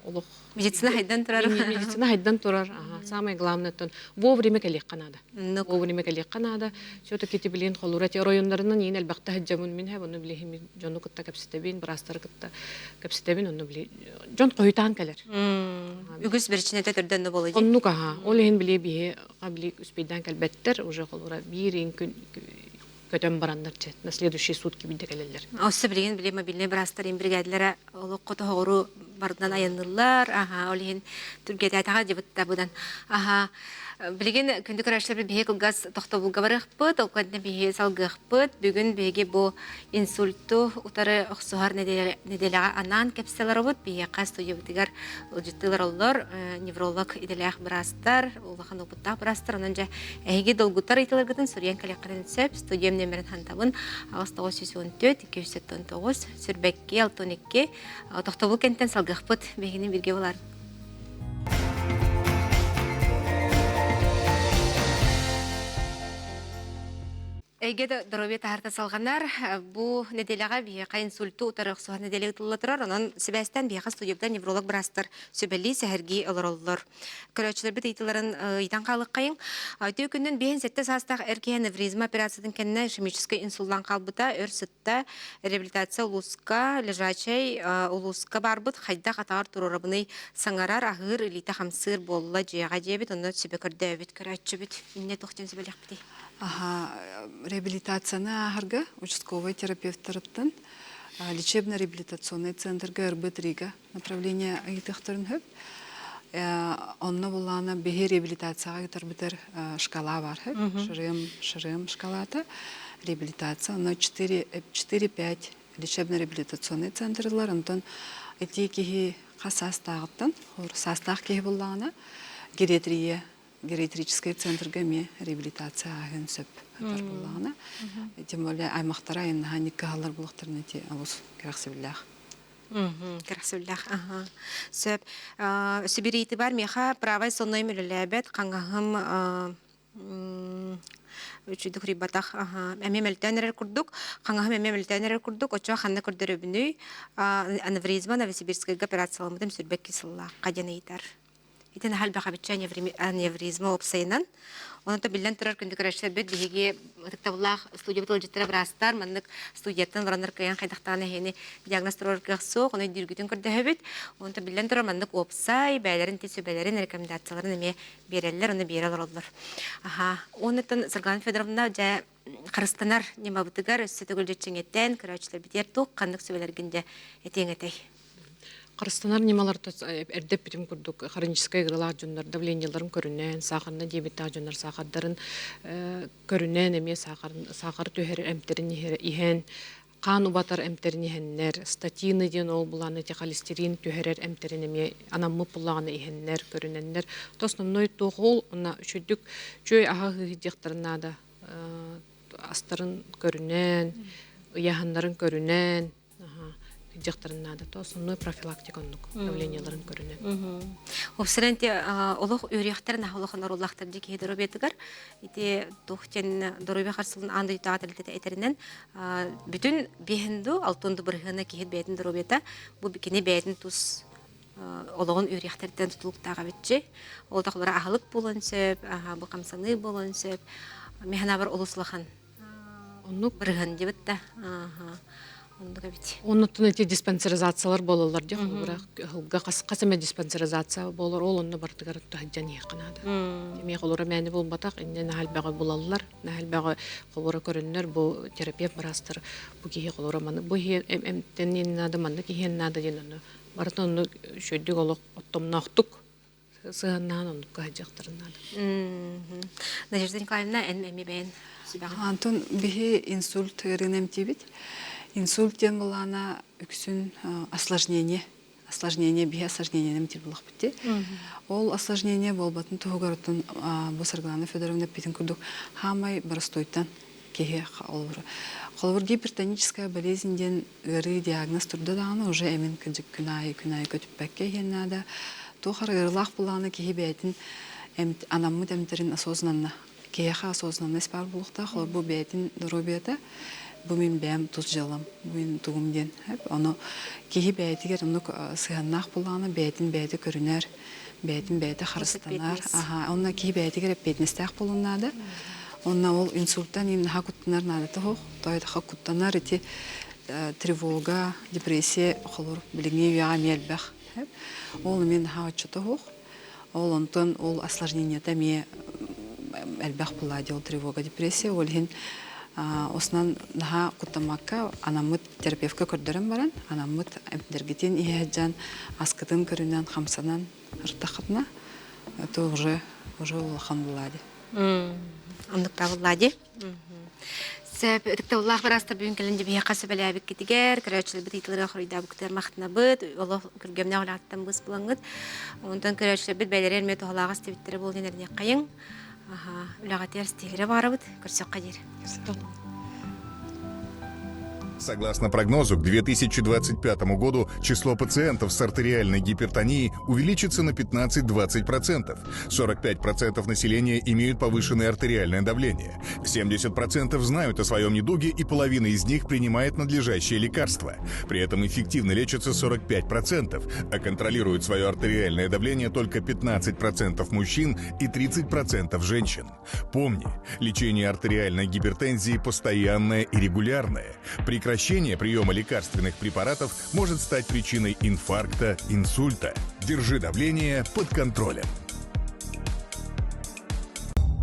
B: олох
A: медицина хайдан турар
B: медицина хайдан турар самое главное оттон вовремя кэлиэххэ наада вовремя кэлиэххэ наада все-таки ти билин холура ти оройуннарынан иин элбэхтэ сылдьабын мин хэб ону билиһим дьону кытта кэпсэтэбин быраастары кытта кэпсэтэбин онну били дьон хойутаан кэлэр
A: үгүс биричинэтэ төрдөн боло
B: оннук аха ол иһин били биһи били успейдаан кэлбэттэр уже холура биир иин күн көтөн бараннар чэ на следующие сутки биирдэ кэлэллэр.
A: Өссө билигин били мобильнай быраастар бригадалара олоххо тоһоҕору барытынан айанныыллар. Аха, ол иһин түргэтээтэҕэ дьыбытта быдан. Аха, билигин күндү көрөөччүлэр биһиги кылгас тохтобулга барыахпыт, ол кэннэ биһиги салгыахпыт. Бүгүн биһиги бу инсульту утары охсуһар нэдиэлэҕэ анаан кэпсэлэробут. Биһиэхэ студиябытыгар ыалдьыттыылар оллор, невролог идэлээх быраастар, улахан опыттаах быраастар. Онон дьэ Эһиги долгутар ыйытыыларгытын суруйан кэлиэххитин сөп. Студиям нүөмэрин хантабын 8914 279 Сүрбэкки 62 тохтобул кэнтэн салгыахпыт. Биһигини бииргэ булар. Эйгэ доруобуйа таһарта салҕанар. Бу нэдиэлэҕэ биһиэхэ инсульту утары охсуһар нэдиэлэ ыытылла турар. Онон сибээстэн биһиэхэ студияда невролог быраастар сүбэлии, сэһэргии олороллор. Көрөөччүлэрбит ыйытыыларын ыйытан хаалыаххайыҥ. Үтүө күнүн 57 саастаах эр киһи аневризма операциятын кэннэ ишемическэй инсуллаан хаалбыта, өр сытта, реабилитация улууска, лежачай улууска барбыт, хайдах атаҕар туруорабыный, саҥарар, аһыыр, илиитэ хамсыыр буолла дьиэҕэ диэбит, онно сүбэ көрдөөбүт көрөөччүбүт. Инньэ туох диэн сүбэлиэхпитий?
C: Аха, реабилитацияны ааһарга участковай терапевтарыттан лечебно-реабилитационный центрга РБ-3-га направление ыйытыахтарын сөп. Онно буллаана биһи реабилитацияҕа ыытарбытар шкала бар сөп. ШРМ, ШРМ шкалата реабилитация. Онно 4-5 лечебно-реабилитационный центрлар. Онтон ити киһи хас саастааҕыттан, саастаах киһи буллаҕына гериатрия гериатрическай центрга эмиэ реабилитация ааһыан сөп ытар буоллаҕына. Тем более аймахтара айаннаһан кыһаллар буолуохтарына ити олус кэрэхсэбиллээх.
A: Кэрэхсэбиллээх. Сөп. Сибириити бар миэхэ правай соннойум үлэлээбэт, хаҥаһым үчүгдүк хрийбатах. Эмиэ мөлтөөн эрэр курдук, хаҥаһым эмиэ мөлтөөн эрэр курдук, оччо ханна көрдөрөбүнүй? Аневризма Новосибирскайга операцияламмытым сүрбэкки сыллаахха диэн ыйытар. Ити наһаа элбэх эбитчэ аневризма уопсайынан. Онон биллэн турар күндү көрөөччүлэрбит биһиги ытыктабыллаах студиябыт ыалдьыттара быраастар маннык студияттан олороннор кыайан хайдахтаҕына эһиэни диагноз туруорар кыах суох, ону өйдүүргүтүн көрдөһөбүт. Онон биллэн турар маннык уопсай бэйэлэрин ити сүбэлэрин, рекомендацияларын эмиэ биэрэллэр, ону биэрэ олороллор. Аха. Онуттан Саргылана Федоровна дьэ харыстанар ньымабытыгар өссө төгүл дьэччиҥэттэн көрөөччүлэрбитигэр туох ханнык сүбэлэргин дьэ этиэҥ этэй?
B: Харыстанар ньымаларта эрдэ эппитим курдук хроническай ыарыылаах дьоннор давлениеларын көрүнэн, саахарна диабеттаах дьоннор саахардарын көрүнэн эмиэ саахар түһэр эмтэрин иһэн, хаан убатар эмтэрин иһэннэр, статины диэн ол булааны ити холестерин түһэрэр эмтэрин эмиэ анаммыт буллаҕына иһэннэр, көрүнэннэр. То основной туох ол уонна үчүгдүк үчүгэй аһа ыһыйдыахтарын наада. Астарын көрүнэн, ыйааһыннарын көрүнэн, дьахтарын наада то основной профилактика оннук давлениеларын көрүнэн
A: Уопсайынан ити олох үөрүйэхтэр наһаа улахан оруоллаахтар дии киһи доруобуйатыгар ити туох диэн доруобуйа харыстабылын аан дойдутааҕы тэрилтэтэ этэринэн бүтүн биэһин дуу алтын дуу бырыһыана киһи бэйэтин доруобуйата бу кини бэйэтин тус олоҕун үөрүйэхтэртэн тутулуктаах эбитчи ол тахлара аһылык буолуон сөп бу хамсаныы буолуон сөп мин санаабар олус улахан
B: Оннук
A: бырыһын дебит да. Оннук эбит.
B: Оннуттан ити диспансеризациялар буолаллар дии холобура ыһылга хас хас эмэ диспансеризация буолар ол онно барытыгар таһырдьан иһиэххэ наада. Эмиэ холобура мээнэ буолбатах иннэ наһаа элбэҕи булаллар наһаа элбэҕи холобура көрөннөр бу терапевт быраастар бу киһи холобура маны бу иһиэн эмтэниэн наада маннык иһиэн наада диэн онно барыта онно үчүгэйдик олох оттомноохтук сыһыаннаһан оннукка сылдьыахтарын наада.
A: Надежда Николаевна, эн эми бэйэн сүбэҕин.
C: Антон биһи инсульт ыарыыны эмтиибит. Инсульт диэн былаана үксүн осложнение. Осложнение биһи осложнениени эмтиир буолахпыт дии. Ол осложнение буолбатын туһугар оттон бу Саргылана Федоровна эппитин курдук хаамай боростуойтан киһи холобур холобур гипертоническая болезнь диэн ыарыы диагноз турда даҕаны уже эмин кырдьык күн аайы күн аайы көтүппэккэ иһиэн наада. Туох эрэ ыарыылаах буоллаҕына киһи бэйэтин анаммыт эмтэрин осознанно киһиэхэ осознанность баар буолуохтаах. Ол бу бэйэтин доруобуйата бу мин бэйэм тус дьыалам, бу мин тугум диэн. Ону киһи бэйэтигэр оннук сыһыаннаах буоллаҕына бэйэтин бэйэтэ көрүнэр, бэйэтин бэйэтэ харыстанар. Аха, онно киһи бэйэтигэр эппиэтинэстээх буолуон наада. Онно ол инсульттан им наһаа куттанар наадата суох. Тоойдохо куттанар ити тревога, депрессия холор билиҥҥи үйэҕэ эмиэ элбэх. Ол эмиэ наһаа оччото суох. Ол онтон ол осложнениета эмиэ элбэх буолла ол тревога, депрессия. Ол иһин осунан наһаа куттаммакка анаммыт терапевка көрдөрөн баран, анаммыт эмтэргитин иһэ сылдьан, аскытын көрүнэн, хамсанан ыртаххытына, это уже уже улахан буолаа дии.
A: Оннук табыллаа дии. Сөп, ытыктабыллаах быраастар бүгүн кэлэн дьэбиһиэхэ сөбэлээбиккитигэр, көрөөччүлэрбит ыйытыыларыгар хоруйдаабыккытыгар махтанабыт. Олох күргүөмнээх үлэҕиттэн быыс булаҥҥыт. Онтон көрөөччүлэрбит бэйэлэрэ эмиэ туһалаах истибиттэрэ буолуон эрниэххэйиҥ. Аха, үлэҕитигэр ситиһиилэри баҕарабыт. Көрсөххө диэри.
D: Согласно прогнозу, к 2025 году число пациентов с артериальной гипертонией увеличится на 15-20%. 45% населения имеют повышенное артериальное давление. 70% знают о своем недуге и половина из них принимает надлежащие лекарства. При этом эффективно лечатся 45%, а контролируют свое артериальное давление только 15% мужчин и 30% женщин. Помни, лечение артериальной гипертензии постоянное и регулярное. Прекращение приема лекарственных препаратов может стать причиной инфаркта, инсульта. Держи давление под контролем.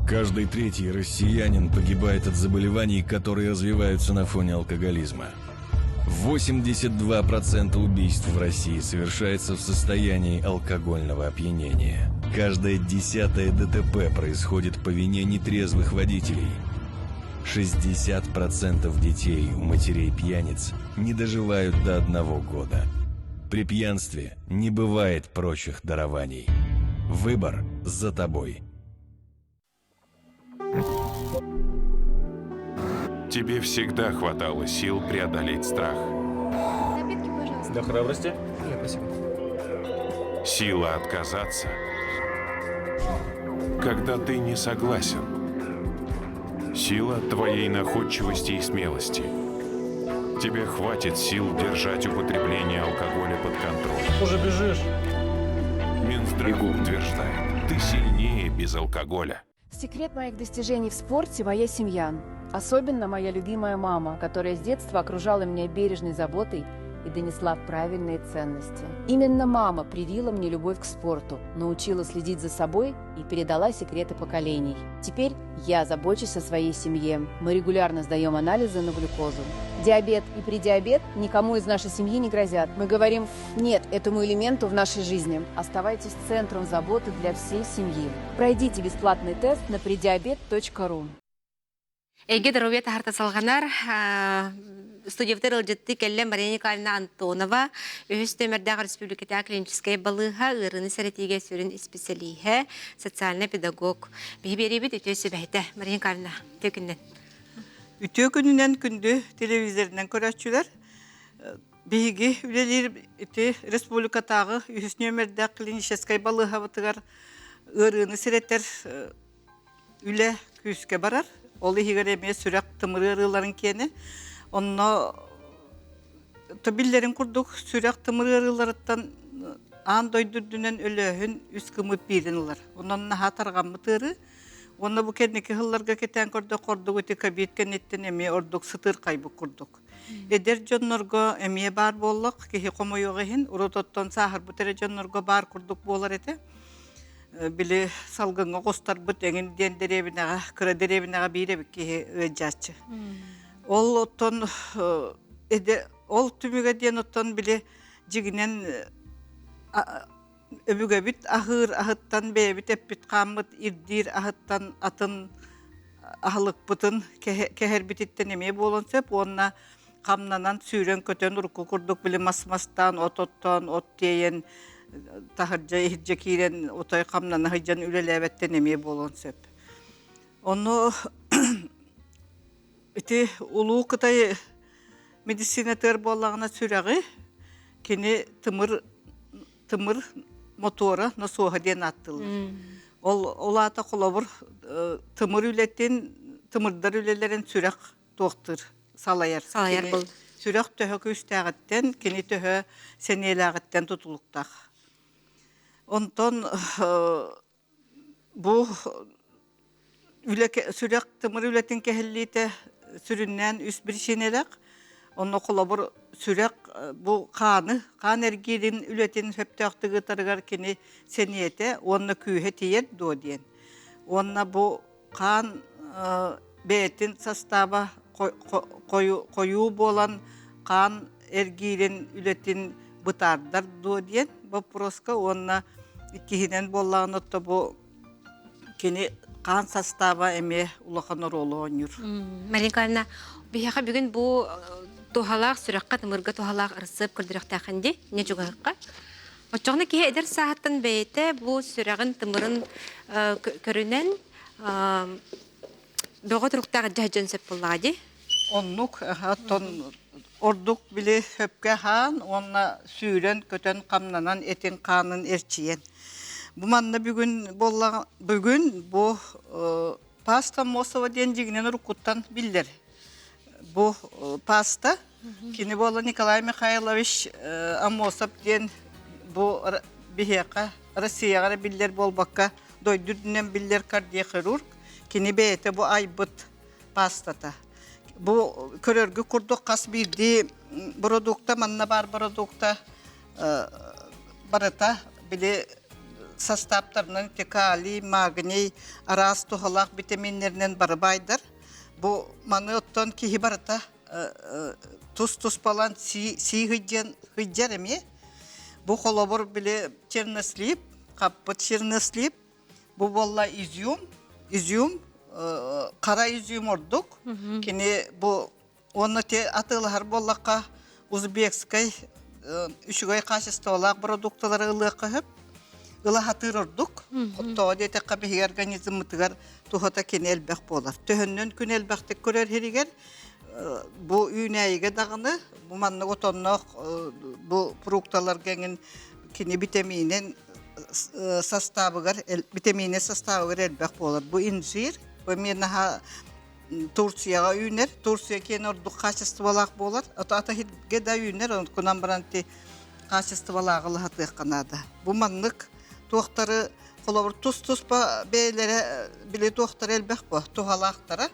E: Каждый третий россиянин погибает от заболеваний, которые развиваются на фоне алкоголизма. 82% убийств в России совершается в состоянии алкогольного опьянения. Каждое десятое ДТП происходит по вине нетрезвых водителей. 60% детей у матерей-пьяниц не доживают до одного года. При пьянстве не бывает прочих дарований. Выбор за тобой.
D: Тебе всегда хватало сил преодолеть страх.
F: Напитки, пожалуйста.
G: Для храбрости? Нет, спасибо.
D: Сила отказаться, когда ты не согласен. Сила твоей находчивости и смелости. Тебе хватит сил держать употребление алкоголя под контролем.
G: Уже бежишь.
D: Минздрав утверждает, ты сильнее без алкоголя.
H: Секрет моих достижений в спорте – моя семья. Особенно моя любимая мама, которая с детства окружала меня бережной заботой и донесла правильные ценности. Именно мама привила мне любовь к спорту, научила следить за собой и передала секреты поколений. Теперь я забочусь о своей семье. Мы регулярно сдаем анализы на глюкозу. Диабет и предиабет никому из нашей семьи не грозят. Мы говорим «нет» этому элементу в нашей жизни. Оставайтесь центром заботы для всей семьи. Пройдите бесплатный тест на предиабет.ру.
A: Эйгэ доруобуйа таһарта салҕанар. Студиябытыгар ыалдьыттыы кэллэ Мария Николаевна Антонова, үһүс нүөмэрдээх республикатааҕы клиническэй балыыһа ыарыыны сэрэтиигэ сүрүн исписэлииһэ, социальнай педагог. Биһи биэриибит үтүө сүбэһитэ. Мария Николаевна, үтүө күнүнэн.
I: Үтүө күнүнэн күндү телевизорынан көрөөччүлэр. Биһиги үлэлиир ити республикатааҕы үһүс нүөмэрдээх клиническэй балыыһабытыгар ыарыыны сэрэтэр үлэ күүскэ барар. Ол иһигэр эмиэ сүрэх тымыр ыарыыларын киэнэ. Онно биллэрин курдук сүрэх тымыр ыарыыларыттан аан дойду үрдүнэн өлөөһүн үс гыммыт биирин ылар. Онон наһаа тарҕаммыт ыарыы. Уонна бу кэнники сылларга кэтээн көрдөххө ордук ити ковид кэнниттэн эмиэ ордук сытыырхайбыт курдук. Эдэр дьоннорго эмиэ баар буоллах, киһи хомойуох иһин, урут оттон сааһырбыт эрэ дьоннорго баар курдук буолар этэ. Били салгыҥҥа оҕустарбыт эҥин диэн дэриэбинэҕэ, кыра дэриэбинэҕэ биир эбит киһи ыалдьааччы. Ол оттон ол түмүгэ диэн оттон били дьигинэн өбүгэбит аһыыр аһыттан бэйэбит эппит хааммыт ирдиир аһыттан атын аһылыкпытын кэһэрбититтэн эмиэ буолуон сөп уонна хамнанан сүүрэн-көтөн урукку курдук били мас-мастаан от оттоон от тиэйэн таһырдьа иһирдьэ киирэн отой хамнана сылдьан үлэлээбэттэн эмиэ буолуон сөп. Ону Ити Улуу Кытай медицинатыгар буоллаҕына сүрэҕи кини тымыр тымыр мотуора носуоһа диэн ааттыыллар. Ол ол аата холобур тымыр үлэтин тымырдар үлэлэрин сүрэх туохтуур салайар.
A: Салайар
I: Кини сүрэх төһө күүстээҕиттэн, кини төһө сэниэлээҕиттэн тутулуктаах. Онтон Бу үлэ сүрэх тымыр үлэтин кэһиллиитэ сүрүннээн үс биричиинэлээх. Онно холобур сүрэх бу хааны, хаан эргиирин үлэтин сөптөөхтүк ыытарыгар кини сэниэтэ уонна күүһэ тиийэр дуо диэн. Уонна бу хаан бэйэтин састааба хойуу буолан хаан эргиирин үлэтин бытаардар дуо диэн боппуруоска уонна иккиһинэн буоллаҕына отто бу кини хаан састааба эмиэ улахан оруолу оонньуур.
A: Мария Николаевна, биһиэхэ бүгүн бу туһалаах сүрэххэ тымырга туһалаах ырысыап көрдөрүөхтээххин дии, не чугаһыкка. Оччоҕуна киһи эдэр сааһыттан бэйэтэ бу сүрэҕин тымырын көрүнэн бөҕө туруктаах дьаһдьан сөп буоллаҕа дии.
I: Оннук, оттон ордук били сөпкө аһаан уонна сүүрэн-көтөн хамнанан этин-хаанын эрчийэн. Бу манна бүгүн буоллаҕа бүгүн бу паста Мосова диэн дьиҥинэн уруккуттан биллэр. Бу паста Кини буола Николай Михайлович Аммосов диэн бу биһиэхэ Россияҕа эрэ биллэр буолбакка дойду үрдүнэн биллэр кардиохирург. Кини бэйэтэ бу айбыт пастата. Бу көрөргө курдук хас биирдии бородуукта манна баар бородуукта барыта били састааптарынан калий, магний, араас туһалаах витаминнэринэн бары баайдар. Бу маны оттон киһи барыта тус-туспалан сии сыдьар эмиэ. Бу холобур били чернослив, хаппыт чернослив, бу буолла изюм, изюм, хара изюм ордук. Кини бу уонна те атыылаһар буоллахха узбекскай үчүгэй качестволаах продукталары ылыахха сөп. Ыла сатыыр ордук. Тоҕо диэтэххэ биһиги организммытыгар туһата кини элбэх буолар. Төһөннөн күн элбэхтик көрөр сиригэр бу үүнээйигэ даҕаны бу маннык отонноох бу фрукталарга эҥин кини битэмиинин састаабыгар битэмиинэ састаабыгар элбэх буолар. Бу инжир, бу эмиэ наһаа Турцияҕа үүнэр. Турция киэн ордук хаачыстыбалаах буолар. Ото атаһитгэ да үүнэр, онкунан баран ти хаачыстыбалааҕы ылаһатыахха наада. Бу маннык туохтары холобур тус-туспа бэйэлэрэ били туохтара элбэх бу туһалаахтара.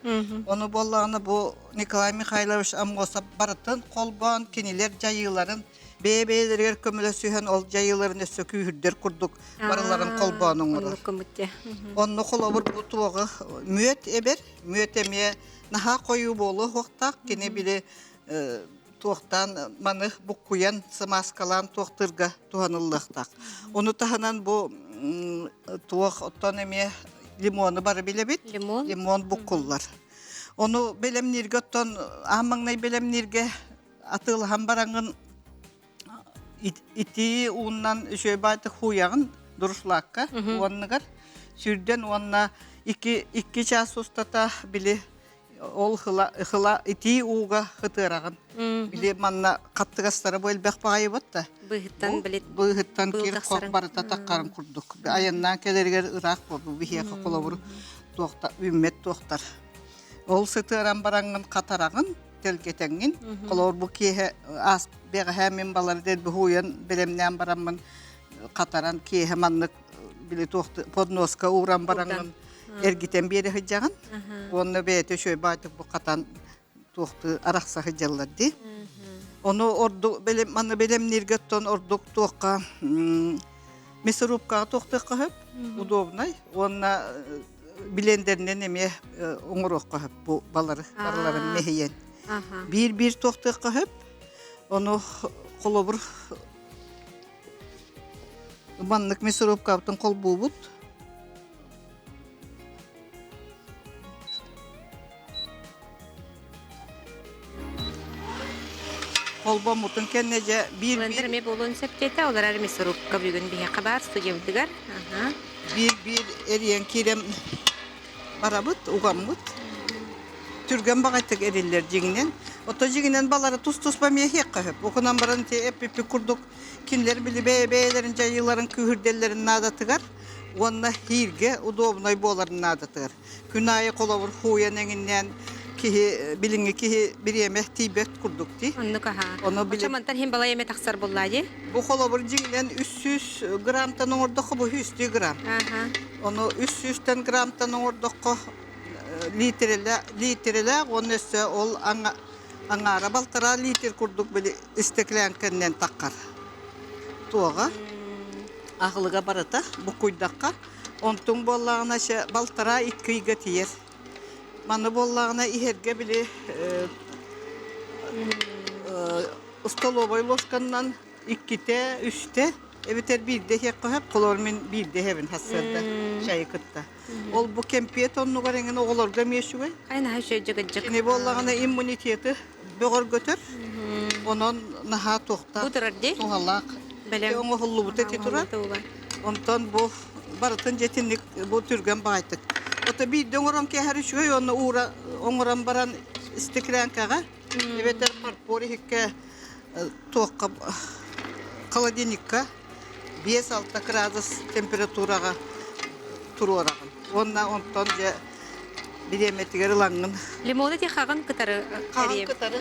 I: Ону буоллаҕына бу Николай Михайлович Аммосов барытын холбоон кинилэр дьайыыларын бэйэ-бэйэлэригэр көмөлөсүһэн ол дьайыыларын өссө күүһүрдэр курдук барыларын холбоон оҥорор. Онно холобур бу туоҕу мүөт эбэр, мүөт эмиэ наһаа хойуу буолуо суохтаах. Кини били туохтаан маны буккуйан, сымааскалаан туохтыырга туһаныллыахтаах. Ону таһынан бу туох оттон эмиэ лимону бары билэбит.
A: Лимон.
I: Лимон буккуллар. Ону бэлэмнииргэ оттон аан маҥнай бэлэмнииргэ атыылаһан бараҥҥын итии ууннан үчүгэй баайтык хууйаҕын дуршлакка уонныгар сүүрдэн уонна икки икки чаас устата били ол хыла хыла итии ууга хытыараҕын били манна хаттыгастара бу элбэх баҕайыбыт да
A: быыһыттан били
I: быыһыттан кир хох барыта таххарын курдук айаннаан кэлэригэр ыраах буолбу биһиэхэ холобур туохта үүммэт туохтар ол сытыаран бараҥҥын хатараҕын тэлгэтэҥҥин холобур бу киэһэ аас бэҕэһээ мин балары дэлби һууйан бэлэмнээн бараммын хатаран киэһэ маннык били туох подноска ууран бараҥҥын. Эргитэн биэрэ сылдьаҕын. Уонна бэйэтэ үчүгэй баайтык бу хатан туохтуу арахса сылдьаллар дии. Ону ордук маны бэлэмнииргэ оттон ордук туохха мясорубкаҕа туохтуохха сөп, удобнай уонна блендеринэн эмиэ оҥоруохха сөп бу балары барыларын мэһийэн. Биир-биир туохтуохха сөп. Ону холобур маннык мясорубкабытын холбуубут. Холбоммутун кэннэ дьэ биир
A: Блендер эмиэ буолуон сөп диэтэ, ол эрээри мясорубка бүгүн биһиэхэ баар студиябытыгар.
I: Биир-биир эрийэн киирэн барабыт, угаммыт. Түргэн баҕайытык эриллэр дьиҥинэн. Ото дьиҥинэн балары тус-туспа эмиэ иһиэххэ сөп. Окунан баран ити эппиппит курдук кинилэр били бэйэ-бэйэлэрин дьайыыларын күүһүрдэллэрин наадатыгар уонна ииргэ удобнай буоларын наадатыгар. Күн аайы холобур хууйан эҥиннээн киһи билиҥҥи киһи бириэмэ тиийбэт курдук дии.
A: Оннук аһаа.
I: Ону били
A: Оччо мантан иһин балай эмэ тахсар буоллаа дии.
I: Бу холобур дьиҥинэн 300 граммтан оҥордоххо бу 100 грамм.
A: Аха.
I: Ону 300-тэн граммтан оҥордоххо литрэлээх, литрэлээх уонна өссө ол аҥаара балтараа литр курдук били истэклээҥкэннэн таххар. Туоҕа аҕылыга барыта буккуйдахха онтуҥ буоллаҕына чэ балтараа икки ыйга тиийэр. Маны буоллаҕына иһэргэ били столовай ложканнан иккитэ, үстэ эбэтэр биирдэ иһиэххэ сөп. Холобур мин биирдэ иһэбин сарсыарда чайы кытта. Ол бу кэмпиэт оннугар эҥин оҕолорго эмиэ үчүгэй.
A: Хайа наһаа үчүгэй дьыгыдьык.
I: Кини буоллаҕына иммунитеты бөҕөргөтөр. Онон наһаа туохтаах
A: Бу турар дии.
I: туһалаах.
A: Бэлэм.
I: Оҥоһуллубута ити турар. Онтон бу барытын дьэтинник бу түргэн баайтык. Ото биирдэ оҥорон кээһэр үчүгэй уонна уура оҥорон баран стеклянкаҕа эбэтэр фарфор иһиккэ туохха холодильникка 5-6 градус температураҕа туруораҕын. Уонна онтон дьэ бириэмэтигэр ылаҥҥын.
A: Лимоны ти хаҕын кытары
I: Хаҕын кытары.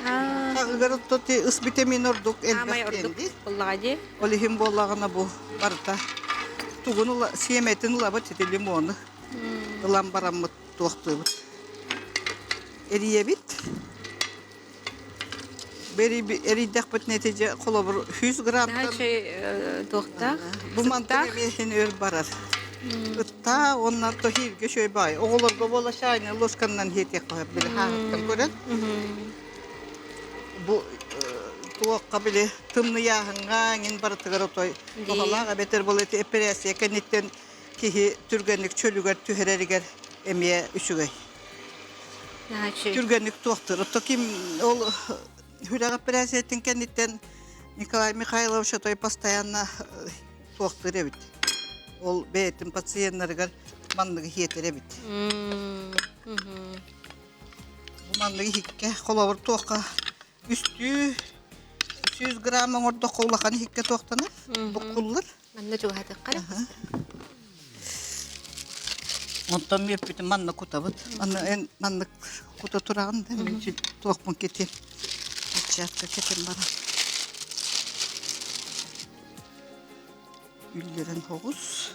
I: Хаҕыгар ти ыс витамин ордук элбэх
A: ордук буоллаҕа дии.
I: Ол иһин буоллаҕына бу барыта тугун ыла сиэмэтин ылабыт ити лимону ылан бараммыт туохтуубут. Эрийэбит. Эрийдэхпитинэ ити дьэ холобур 100 граммтан
A: туохтаах
I: бу мантан эмиэ өр барар. Ыттаа уонна тоһииргэ үчүгэй баай. Оҕолорго буола чайный ложканнан иһиэтиэххэ сөп били хааһыттан көрөн. Бу туохха били тымныйааһыҥҥа эҥин барытыгар отой туһалаах эбэтэр бұл ити эпэрээссийэ кэнниттэн киһи түргэнник чөлүгэр түһэрэригэр эмиэ үчүгэй. Түргэнник туохтур. Ото ким ол сүрэх эпэрээссийэтин кэнниттэн Николай Михайлович отой постоянно туохтуур эбит. Ол бэйэтин пациеннарыгар манныгы иһиэтэр эбит. Бу манныгы иһиккэ холобур туохха үстүү 100 грамм оҥордоххо улахан иһиккэ туохтанар буккуллар.
A: Манна чугаһатыахха эрэ.
I: Онтон мүөппүтүн манна кутабыт. Манна эн маннык кута тураҕын да мин туохпун кэтиэм. Перчатка кэтэн баран. Үллэрэн хоҕус.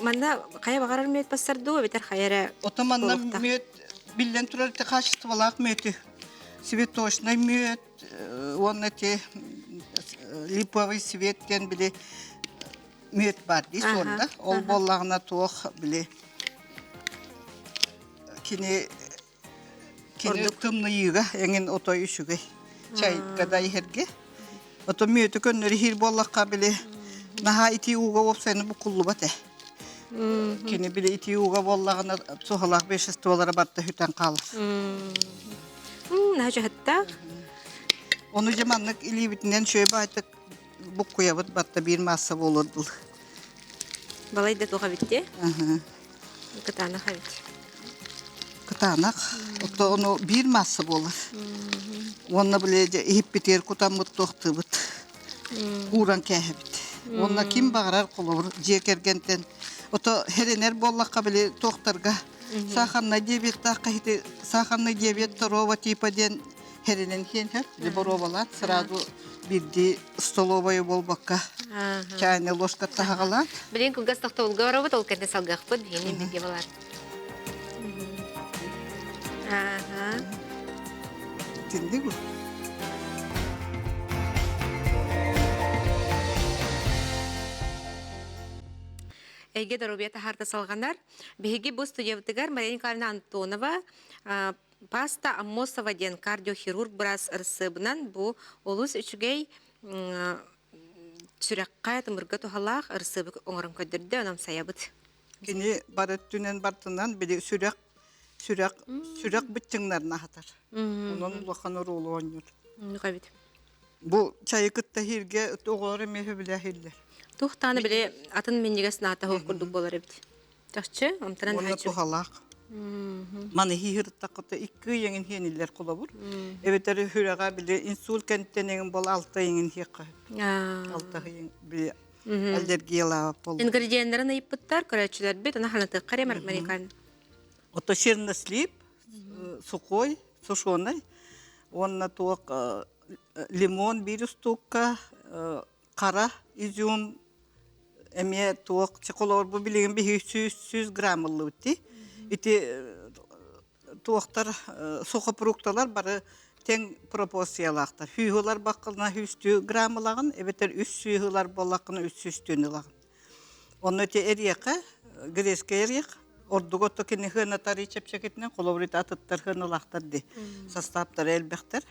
A: Манна хайа баҕарар мүөт бассар дуу, эбэтэр хайа эрэ
I: Ото манна мүөт биллэн турар качестволаах мүөтү. Цветочный мүөт, уонна ити липовый свет диэн били мүөт баар дии суорда. Ол буоллаҕына туох били кини кини тымныйыыга эҥин отой үчүгэй чайга да иһэргэ. Ото мүөтү көннөрү иһиир буоллахха били наһаа итии ууга уопсайына буккуллубат ээ. Кини били итии ууга буоллаҕына суһалаах веществолара барыта сүтэн хаалар.
A: Наһаа дьаһыттаах.
I: Ону дьэ маннык илиибитинэн үчүгэй баайтык буккуйабыт батта биир маасса буолуор дылы.
A: Балай да туох эбит дии? Кытаанах эбит.
I: Кытаанах. Ото ону биир маасса буолар. Уонна били дьэ иһиппитигэр кутаммыт туохтуубут. Ууран кээһэбит. Уонна ким баҕарар холобур дьиэ кэргэнтэн ото хэрэнэр буоллахха били туохтарга сахарнай диабеттаах ити сахарный диабет второго типа диэн хэринэн хиэн боруобалаат сразу. Биирдии столовая буолбакка чайный ложка таһаҕалаан.
A: Билигин кылгас тохтобулга барабыт, ол кэннэ салгыахпыт, биһигини бииргэ балар. Ааха.
I: Итинник
A: Эйгэ доруобуйа таһаарта салҕанар. Биһиги бу студиябытыгар Мария Николаевна Антонова Паста Аммосова диэн кардиохирург быраас ырысыабынан бу олус үчүгэй сүрэххэ, тымырга туһалаах ырысыабы оҥорон көрдөрдө, онон сайабыт.
I: Кини бары өттүнэн бартынан били сүрэх сүрэх сүрэх быччыҥнарын аһатар. Онон улахан оруолу оонньуур.
A: Эбит.
I: Бу чайы кытта иһиргэ оҕолор эмиэ сөбүлэһиллэр.
A: Туох даҕаны били атын минньигэс наата суох курдук буолар эбит. Чахчы, амтанан
I: Уонна туһалаах. Маны хиһырыттаххыта икки ыйыҥын хиэниллэр холобур. Эбэтэр сүрэҕэ били инсульт кэнниттэн эҥин бол алта ыйыҥын хиэххэ. Алта ыйын били аллергиялаабат боллу.
A: Ингредиеннэрин ыйыппыттар, көрөөччүлэрбит, аны ханатыахха эрэ Марикан.
I: Ото чернослив, сухой, сушеный, уонна туох лимон биир устуукка, хара изюм эмиэ туох холобур бу билигин биһиги 100 грамм ыллыбыт дии. Ити туохтар сухофрукталар бары тэҥ пропорциялаахтар. Сүүһү ылар баххына сүүстүү грамм ылаҕын, эбэтэр үс сүүһү ылар буоллаххына үс сүүстүүнү ылаҕын. Онно ити эриэхэ, грецкэй эриэх, ордук отто кини хыанатары чэпчэкитинэн, холобур ити атыттар хыаналаахтар дии, састааптара элбэхтэр.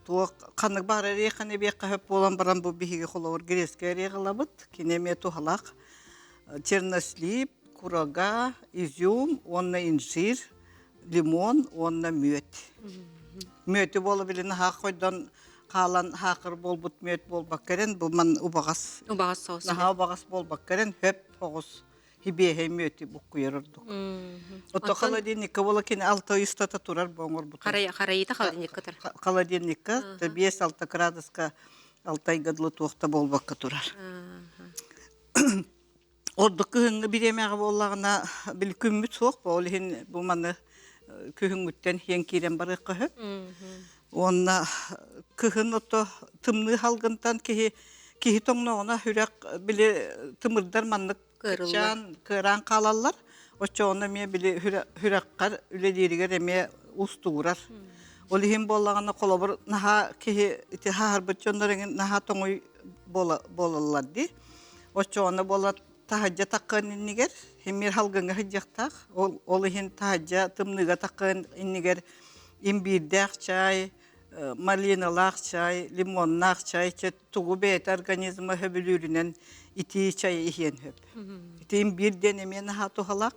I: Туох ханнык баар эриэхэни эбиэххэ сөп буолан баран бу биһиги холобур грецкэй эриэх ылабыт, кини эмиэ туһалаах. Чернослив, курага, изюм уонна инжир, лимон уонна мүөт. Мүөтү буола билин хаах хойдон хаалан хаакыр буолбут мүөт буолбакка эрэн бу ман убаҕас
A: Убаҕас соус.
I: наһаа убаҕас буолбакка эрэн хөп оҕус хибиэһэй мүөтү буккуйар ордук. Ото холодильникка буола кини алта устата турар бу оҥорбут.
A: Харайыта холодильникка турар.
I: Холодильникка 5-6 градуска алтайга дылы туохта буолбакка турар. Ордук кыһыҥҥы бириэмэҕэ буоллаҕына, били күммүт суох, ол иһин бу маны күһүҥҥүттэн иһэн киирэн барыахха сөп. Уонна кыһын ото тымныы салгынтан киһи киһи тоҥноҕуна сүрэх били тымырдар маннык кыччаан кыараан хаалаллар. Оччоҕуна эмиэ били сүрэххэр үлэлииригэр эмиэ уустугурар. Ол иһин буоллаҕына холобур наһаа киһи ити хааһарбыт дьоннор эҥин наһаа тоҥуй буолаллар дии. Оччоҕуна буола таһырдьа таххыан иннигэр химир халгыҥҥа сылдьыахтаах. Ол, ол иһин таһырдьа тымныыга таххыан иннигэр имбиирдээх чай, малиналаах чай, лимоннаах чай тугу бэйэтэ организма сөбүлүүрүнэн итии чай иһиэн сөп. Ити имбиир диэн эмиэ наһаа туһалаах.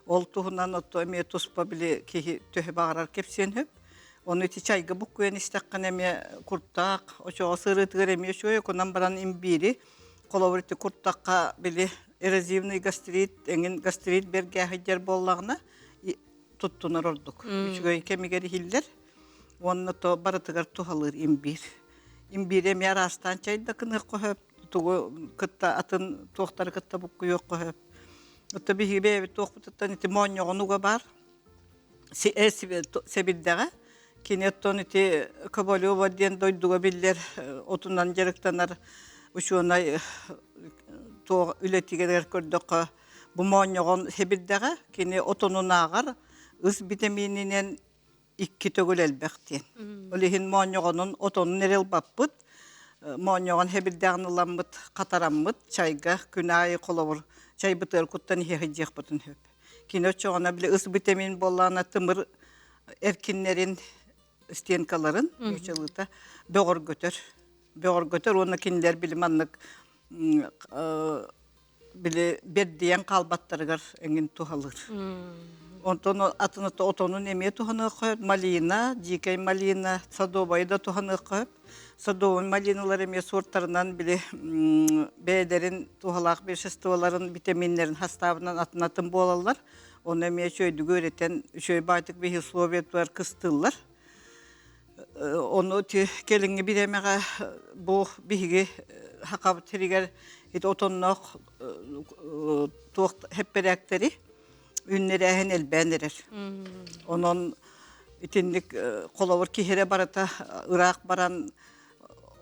I: Ол туһунан отто эмиэ туспа били киһи төһө баҕарар кэпсиэн сөп. Ону ити чайга буккуйан истэххинэ эмиэ куртаах, очоҕос ыарыытыгар эмиэ үчүгэй, окунан баран имбиири Холобур, ити куртахха били эрозивный гастрит, эҥин гастрит бэргээһэйдэр буоллаҕына туттунар ордук. Үчүгэй кэмигэр иһиллэр уонна то барытыгар туһалыыр имбиир. Имбиири эмиэ араастаан чайда гыныахха сөп, тугу кытта атын туохтары кытта буккуйуохха сөп. Ото биһиги бэйэбит туохпутуттан ити моонньоҕон уга баар. Сэбирдэҕэ. Кини оттон ити Ковалева диэн дойдуга биллэр отунан дьарыктанар учуонай туох үлэтигэр көрдөххө бу моонньоҕон сэбирдэҕэ кини отонунааҕар ыс битэмиининэн икки төгүл элбэх диэн. Ол иһин моонньоҕонун отонун эрэ ылбаппыт, моонньоҕон сэбирдэҕин ыламмыт, хатараммыт чайга күн аайы холобур чайбытыгар куттан иһэ сылдьыахпытын сөп. Кини оччоҕуна били ыс битэмиин буоллаҕына тымыр эркиннэрин стенкаларын нууччалыыта бөҕөргөтөр. Бөҕөргөтөр уонна кинилэр били маннык били бэрдийэн хаалбаттарыгар эҥин туһалыыр. Онтон атын отонун эмиэ туһаныахха сөп. Малина, дикэй малина, садовайы да туһаныахха сөп. Садовай малиналар эмиэ суортарынан били бэйэлэрин туһалаах веществоларын, витаминнэрин хастаабынан атын-атын буолаллар. Ону эмиэ үчүгэйдик үөрэтэн, үчүгэй баайтык биһи условиятыгар кыстыыллар. Ону кэлиҥҥи бириэмэҕэ бу биһиги Хахабыт сиригэр ити отонноох туох хэппэрээктэри үүннэрээһин элбээн эрэр. Онон итинник холобур киһи эрэ барыта ыраах баран.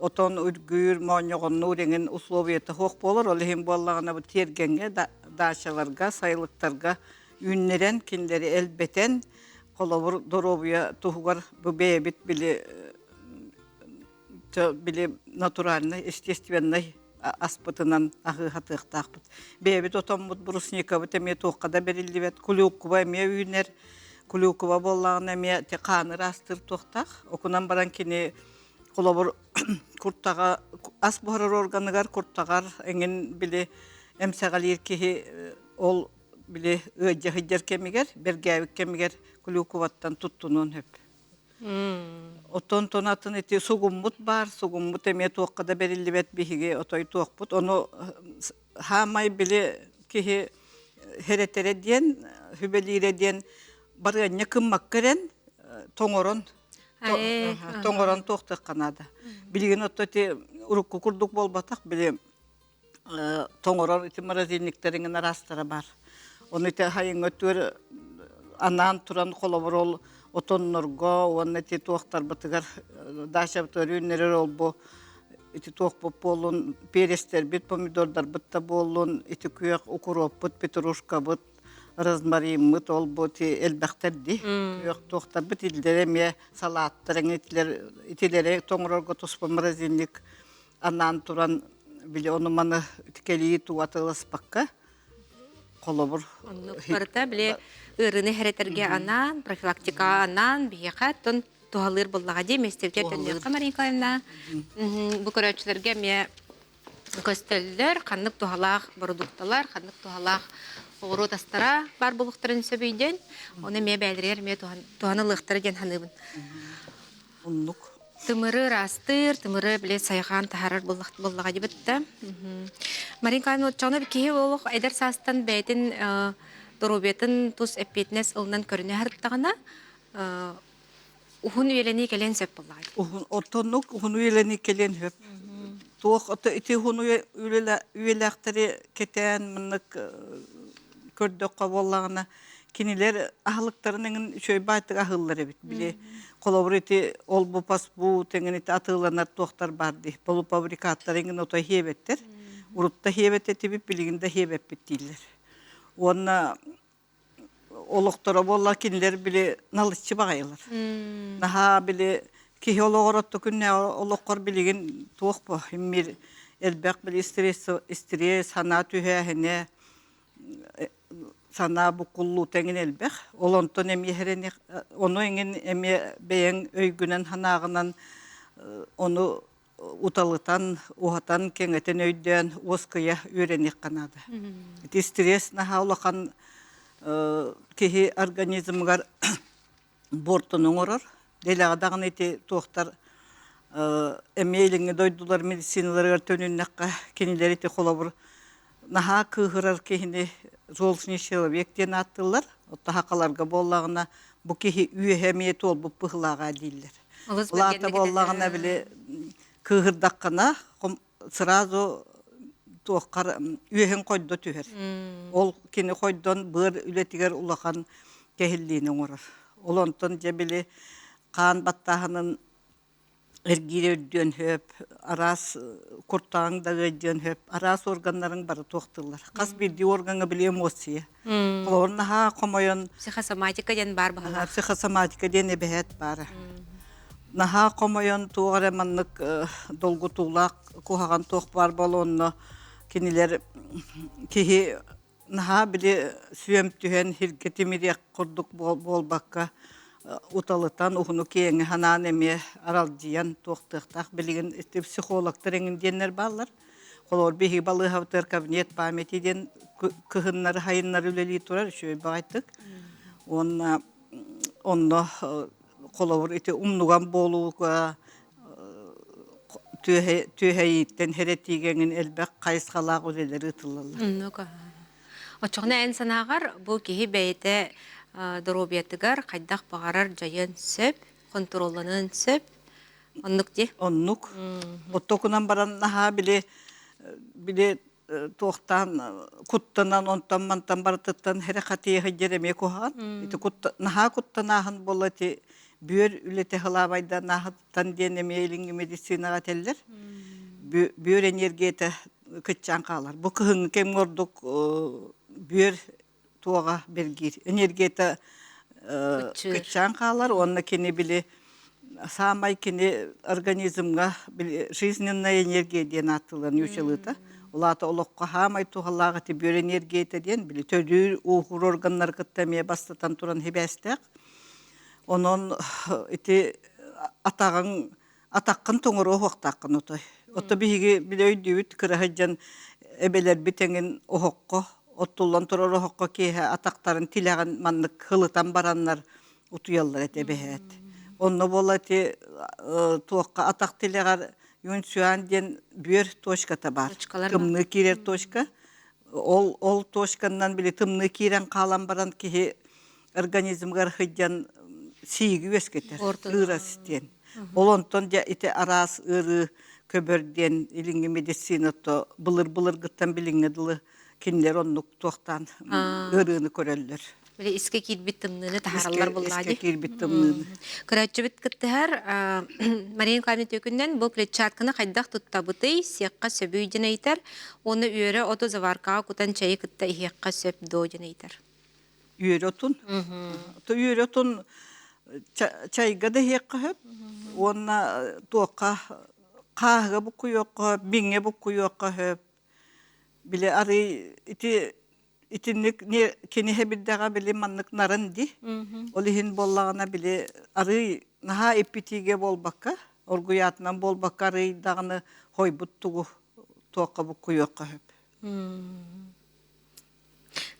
I: Отон үргүүр, моонньоҕоннуур эҥин условията суох буолар. Ол иһин буоллаҕына бу тиэргэҥҥэ, даачаларга, сайылыктарга үүннэрэн, кинилэри элбэтэн, холобур, доруобуйа туһугар бу бэйэбит били били натуральнай, естественнай аспытынан аһыы-хатыахтаахпыт. Бэйэбит отоммут брусникабыт эмиэ туохха да бэриллибэт, кулюкуба эмиэ үүнэр. Кулюкуба буоллаҕына эмиэ хааны ыраастыыр туохтаах. Окунан баран кини холобур куртаҕа ас буһарар органыгар куртаҕар эҥин били эмсэҕэлиир киһи ол били ыалдьа сылдьар кэмигэр бэргээбит кэмигэр клюкваттан туттунуон сөп. Оттон атын ити сугуммут баар, сугуммут эмиэ туохха да бэриллибэт биһиги отой туохпут. Ону хаамай били киһи хэрэтэрэ диэн, хүбэлиирэ диэн барыанньа кыммакка эрэн тоҥорон тоҥорон туохтахха наада. Билигин отто ити урукку курдук буолбатах, били тоҥорор ити морозильниктериҥин араастара баар. Ону ити хайыҥҥа өттүгэр анаан туран холобур ол отоннорго уонна ити туохтарбытыгар дачабытыгар үүннэрэр ол-бу ити туохпут буоллун перецтэрбит, помидордарбыт да буоллун, ити күөх укуруоппут, петрушкабыт, розмариммыт ол-бу ити элбэхтэр дии. Күөх туохтарбыт итилэрэ эмиэ салааттар эҥин итилэр итилэри тоҥорорго туспа морозильник анаан туран били ону-маны кэлии туу атыыласпакка холобур
A: Оннук барыта били ыарыыны хэрэтэргэ анаан, профилактикаҕа анаан биһиэхэ оттон туһалыыр буоллаҕа дии миэстэбитигэр төннүөххэ Мария Николаевна. Бу көрөөччүлэргэ эмиэ көстөллөр, ханнык туһалаах бородуукталар, ханнык туһалаах оҕуруот астара баар буолуохтарын сөбүйдэн, ону эмиэ бэйэлэригэр эмиэ туһанылыахтара диэн саныыбын.
I: Оннук.
A: Тымыры ыраастыыр, тымыры били сайҕаан таһаарар буоллаҕа дибит да. Мария Николаевна оччоҕуна киһи олох эдэр саастан бэйэтин доруобуйатын тус эппиэтинэс ылынан көрүнэ сырыттаҕына уһун үйэлэнии кэлиэн сөп буоллаҕа.
I: Уһун оттоннук уһун үйэлэнии кэлиэн сөп. Туох ити уһун үйэлээхтэри кэтээн маннык көрдөххө буоллаҕына кинилэр аһылыктарын эҥин үчүгэй баайтык аһыыллар эбит. Били холобур ити ол-бу паспу тэҥин ити атыыланар туохтар баар дии. Полуфабрикаттар эҥин ото иһиэбэттэр. Урут да иһиэбэт этибит, билигин да иһиэбэппит дииллэр. Уонна олохторо буолла кинилэр били налыччы баҕайылар. Наһаа били киһи олоҕор отто күннээҕи олоххор билигин туох бу иммир элбэх били стресс, стресс, санаа түһээһинэ санаа буккуллуута эҥин элбэх. Ол онтон эмиэ эрэниэх ону эҥин эмиэ бэйэҥ өйгүнэн санааҕынан ону уталытан, уһатан, кэҥэтэн өйдөөн уоскуйа үөрэниэххэ наада. Ити стресс наһаа улахан киһи организмыгар буортуну оҥорор. Дэлэҕэ даҕаны ити туохтар эмиэ илиҥҥи дойдулар медициналарыгар төнүннэххэ кинилэр ити холобур наһаа кыыһырар киһини золотный человек диэн ааттыыллар. Оттон сахаларга буоллаҕына бу киһи үөһэ эмиэ туолбут быһыылааҕа дииллэр. Ол аата буоллаҕына били кыыһырдаххына сразу туоххар үөһүн хойдо түһэр. Ол кини хойдон быар үлэтигэр улахан кэһиллиини оҥорор. Ол онтон дьэ били хаан баттааһынын эргиирэ үрдүөн сөп, араас куртаҕыҥ да ыалдьыан сөп, араас органнарыҥ бары туохтууллар. Хас биирдии органҥа били эмоция. Холобур наһаа хомойон
A: Психосоматика диэн баар баһылаах.
I: Психосоматика диэн эбэһээт баара. Наһаа хомойон туох эрэ маннык долгутуулаах куһаҕан туох баар буолуо кинилэр киһи наһаа били сүөм түһэн сиргэ тимириэх курдук буолбакка уталытан уһуну киэҥи санаан эмиэ аралдьыйан туохтуохтаах билигин ити психологтар эҥин диэннэр бааллар холобур биһиги балыыһабытыгар кабинет памяти диэн кыһыннары сайыннары үлэлии турар үчүгэй баҕайытык уонна онно холобур ити умнуган буолууга түөһэйииттэн хэрэтиигэ эҥин элбэх хайысхалаах үлэлэр ыытыллаллар.
A: Оннук. Оччоҕуна эн санааҕар бу киһи бэйэтэ доруобуйатыгар хайдах баҕарар дьайыан сөп, хонтуруолланыан сөп. Оннук дии.
I: Оннук. Оттокунан баран наһаа били били туохтаан куттанан онтон мантан барытыттан хэрэ хатыйа сылдьар эмиэ куһаҕан. Ити наһаа куттанааһын буолла ити. Бүөр үлэтэ сылаабайданааһыттан диэн эмиэ илиҥҥи медицинаҕа этэллэр. Бүөр энергията кыччаан хаалар. Бу кыһыҥҥы кэмҥэ ордук бүөр туоҕа бэргиир. Энергията кыччаан хаалар уонна кини били саамай кини организмҥа жизненная энергия диэн ааттыыллар нуучалыыта. Ол аата олоххо хаамай туһалаах ити бүөр энергията диэн били төлүүр ууһуур органнары кытта эмиэ бастатан туран сибээстээх. Онон ити атаҕыҥ атаххын тоҥоруо уһуохтааххын отой. Ото биһиги били өйдүүбүт кыра сылдьан эбэлэрбит эҥин оһоххо оттуллан турар оһоххо киэһэ атахтарын тилэҕин маннык хылытан бараннар утуйаллар этэ эбэһээт. Онно буола ити туохха атах тилэҕэр юнцюан диэн бүөр точката баар. Тымныы киирэр точка. Ол ол точканан били тымныы киирэн хаалан баран киһи организмыгар сылдьан сииги үөскэтэр, ыырас диэн. Ол онтон дьэ ити араас ыарыы көбөр диэн илиҥҥи медицина то былыр-былыргыттан билиҥҥи дылы кинилэр оннук туохтаан ыарыыны көрөллөр.
A: Били искэ киирбит тымныыны таһаараллар буоллаа
I: Искэ киирбит тымныыны.
A: Көрөөччүбүт кыттыһар Мария Николаевна Түөкүннэн бу клетчатканы хайдах туттабытый, сиэххэ сөбүй диэн ыйытар уонна үөрэ оту заваркаҕа кутан чэйи кытта иһиэххэ сөп дуо диэн ыйытар.
I: Үөрэ отун. Үөрэ отун чайга да иһиэххэ сөп уонна туохха хааһыга буккуйуохха сөп, биҥҥэ буккуйуохха сөп. Били арый ити итинник кини хэбирдэҕэ били маннык нарын ди. Ол иһин буоллаҕына били арый наһаа иппитиигэ буолбакка, оргуйаатынан буолбакка арый даҕаны хойбут тугу туохха буккуйуохха сөп.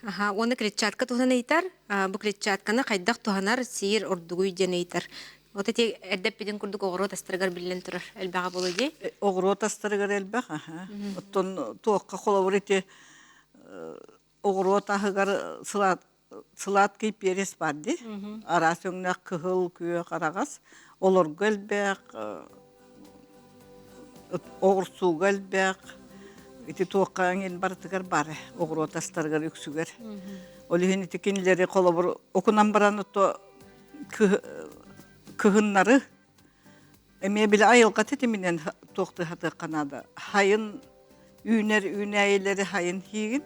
A: Аха, уонна клетчатка туһунан ыйытар. Бу клетчатканы хайдах туһанар, сиир ордугуй диэн ыйытар. Вот эти эрдэппитин курдук оҕуруот астарыгар биллэн турар элбэҕэ буолуо дии.
I: Оҕуруот астарыгар элбэх, аха. Оттон туохха холобур ити оҕуруот аһыгар сылаат сладкий перец бар дии. Араас өҥнөөх кыһыл, күөх, араҕас. Олорго элбэх, Оҕурсууга элбэх, ити туохха эҥин барытыгар баар оҕуруот астарыгар үксүгэр. Ол иһин ити кинилэри холобур окунан баран ото кыһыннары эмиэ били айылҕа тэтиминэн туохтуһатыахха наада. Хайын үүнэр үүнээйилэри хайын хиигин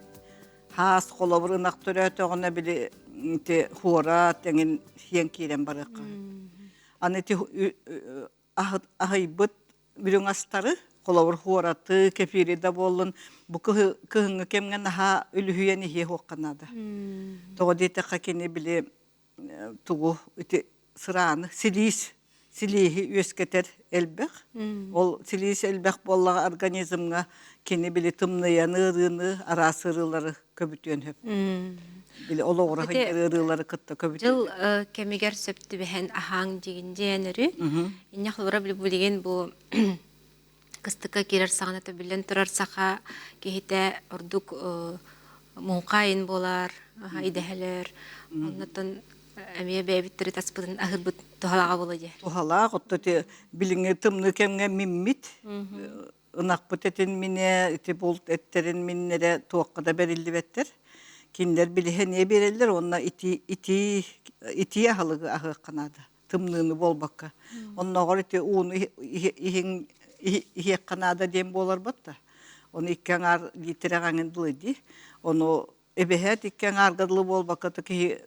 I: хаас холобур ынах төрөөтөҕүнэ били ити хуора тэҥин сиэн киирэн барыахха. Аны ити аһыйбыт үрүҥ астары, холобур хуораты, кефири да буоллун, бу кыһыҥҥы кэмҥэ наһаа үлүһүйэн иһиэ суохха наада. Тоҕо диэтэххэ кини били тугу ити сырааны, силиис, силииһи үөскэтэр элбэх. Ол силиис элбэх буоллаҕа организмҥа кини били тымныйан ыарыыны, араас ыарыылары көбүтүөн сөп. Били олоҕура сылдьар ыарыылары кытта көбүтүөн
A: Дьыл кэмигэр сөп түбэһэн аһааҥ дигин диэн өрүү. Инньэ холобура билигин бу кыстыкка киирэр саҕана төбүллэн турар саха киһитэ ордук муҥха айын буолар, идэһэлэр. Оннуттан эмиэ бэйэбит төрүт аспытын аһыырбыт туһалааҕа буолуо дии.
I: Туһалаах, оттон ити билиҥҥи тымныы кэмҥэ миммит Ынахпыт этин минэ, ити булт эттэрин миннэрэ туохха да бэриллибэттэр. Кинилэр билиһэниэ биэрэллэр уонна итии итии итии аһылыгы аһыахха наада. Тымныыны буолбакка. Оннооҕор ити ууну иһиҥ иһиэххэ наада диэн буоларбат да. Ону икки аҥаар лиитирэҕэ эҥин дылы дии. Ону эбэһээт икки аҥаарга дылы буолбакка киһи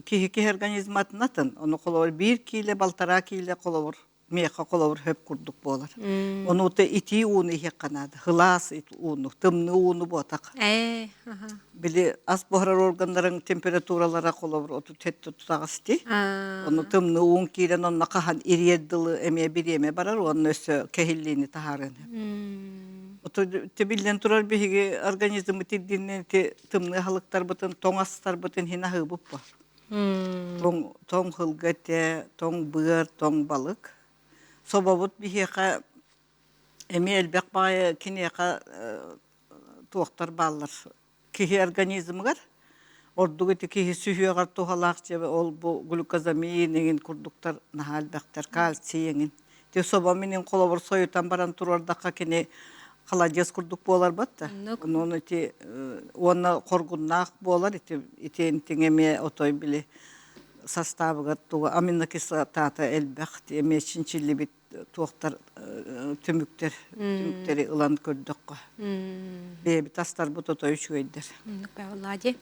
I: киһи киһи организматын атын. Ону холобур биир киилэ, балтараа киилэ холобур миэхэ холобур хөп курдук буолар. Ону итии ууну иһиэххэ наада. Сылаас ууну, тымныы ууну буотах. Били ас буһарар органнарын температуралара холобур 37 тутаҕас дии. Ону тымныы уун киирэн онно хаһан ириэр дылы эмиэ бириэмэ барар уонна өссө кэһиллиини таһаарыан сөп. Биллэн турар биһиги организммыт ирдиинэн ити тымныы аһылыктарбытын, тоҥ астарбытын иһин аһыыбыт бо. Тоҥ, тоҥ сылгы этэ, тоҥ быар, тоҥ балык. Собобут биһиэхэ эмиэ элбэх баҕайы киниэхэ туохтар бааллар. Киһи организмыгар ордук ити киһи сүһүөҕэр туһалаах дьэ ол бу глюкозамин эҥин курдуктар наһаа элбэхтэр, кальций эҥин. Ити собо минин холобур сойутан баран туруордахха кини холодец курдук буоларбат да. Онон ити уонна хоргуннаах буолар ити итиэнтиҥ эмиэ отой били. Састаабыгар туга аминокислотата элбэх эмиэ чинчиллибит туохтар түмүктэр түмүктэри ылан көрдөххө. Бэйэбит астарбыт отой үчүгэйдэр.
A: Лади.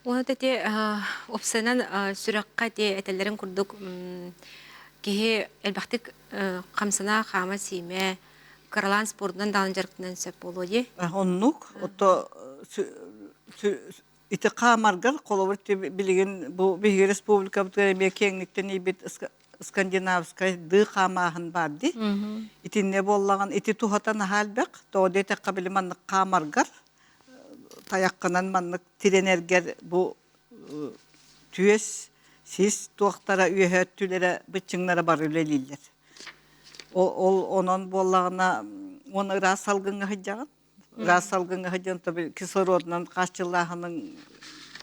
A: Оны эти опсанан сүрэххэ ти этэллэрин курдук киһи элбэхтик хамсана хаама сиимэ кыралаан спордунан даҕаны дьарыктанан сөп буолуо дии.
I: Оннук. Ото ити хаамаргар холобур билигин бу биһиги республикабытыгар эмиэ киэҥниктэн ийбит скандинавскай дыы хаамааһын баар дии. Итиннэ буоллаҕын ити туһата наһаа элбэх. Тоҕо диэтэххэ били маннык хаамаргар тайаххынан маннык тирэнэргэр бу түөс, сис туохтара үөһэ өттүлэрэ быччыҥнара бары үлэлииллэр. Ол онон буоллаҕына уонна ыраас салгыҥҥа сылдьаҕын. Ыраас салгыҥҥа сылдьан кислородунан хааччыллааһыныҥ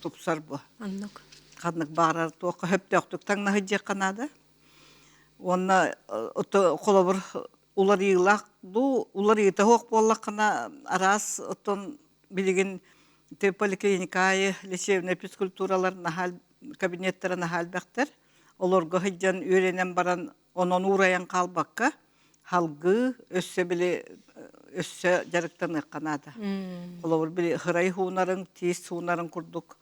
I: тупсар бу.
A: Оннук.
I: Ханнык баҕарар туохха сөптөөхтүк таҥна сылдьыахха наада. Уонна холобур уларыйыылаах дуу, уларыйыыта суох буоллаххына араас оттон билигин поликлиника аайы лечебнай физкультуралар наһаа кабинеттара наһаа элбэхтэр. Олорго сылдьан үөрэнэн баран онон уурайан хаалбакка халгыы өссө били өссө дьарыктаныахха наада. Холобур били хырай хуунарыҥ, тиис суунарыҥ курдук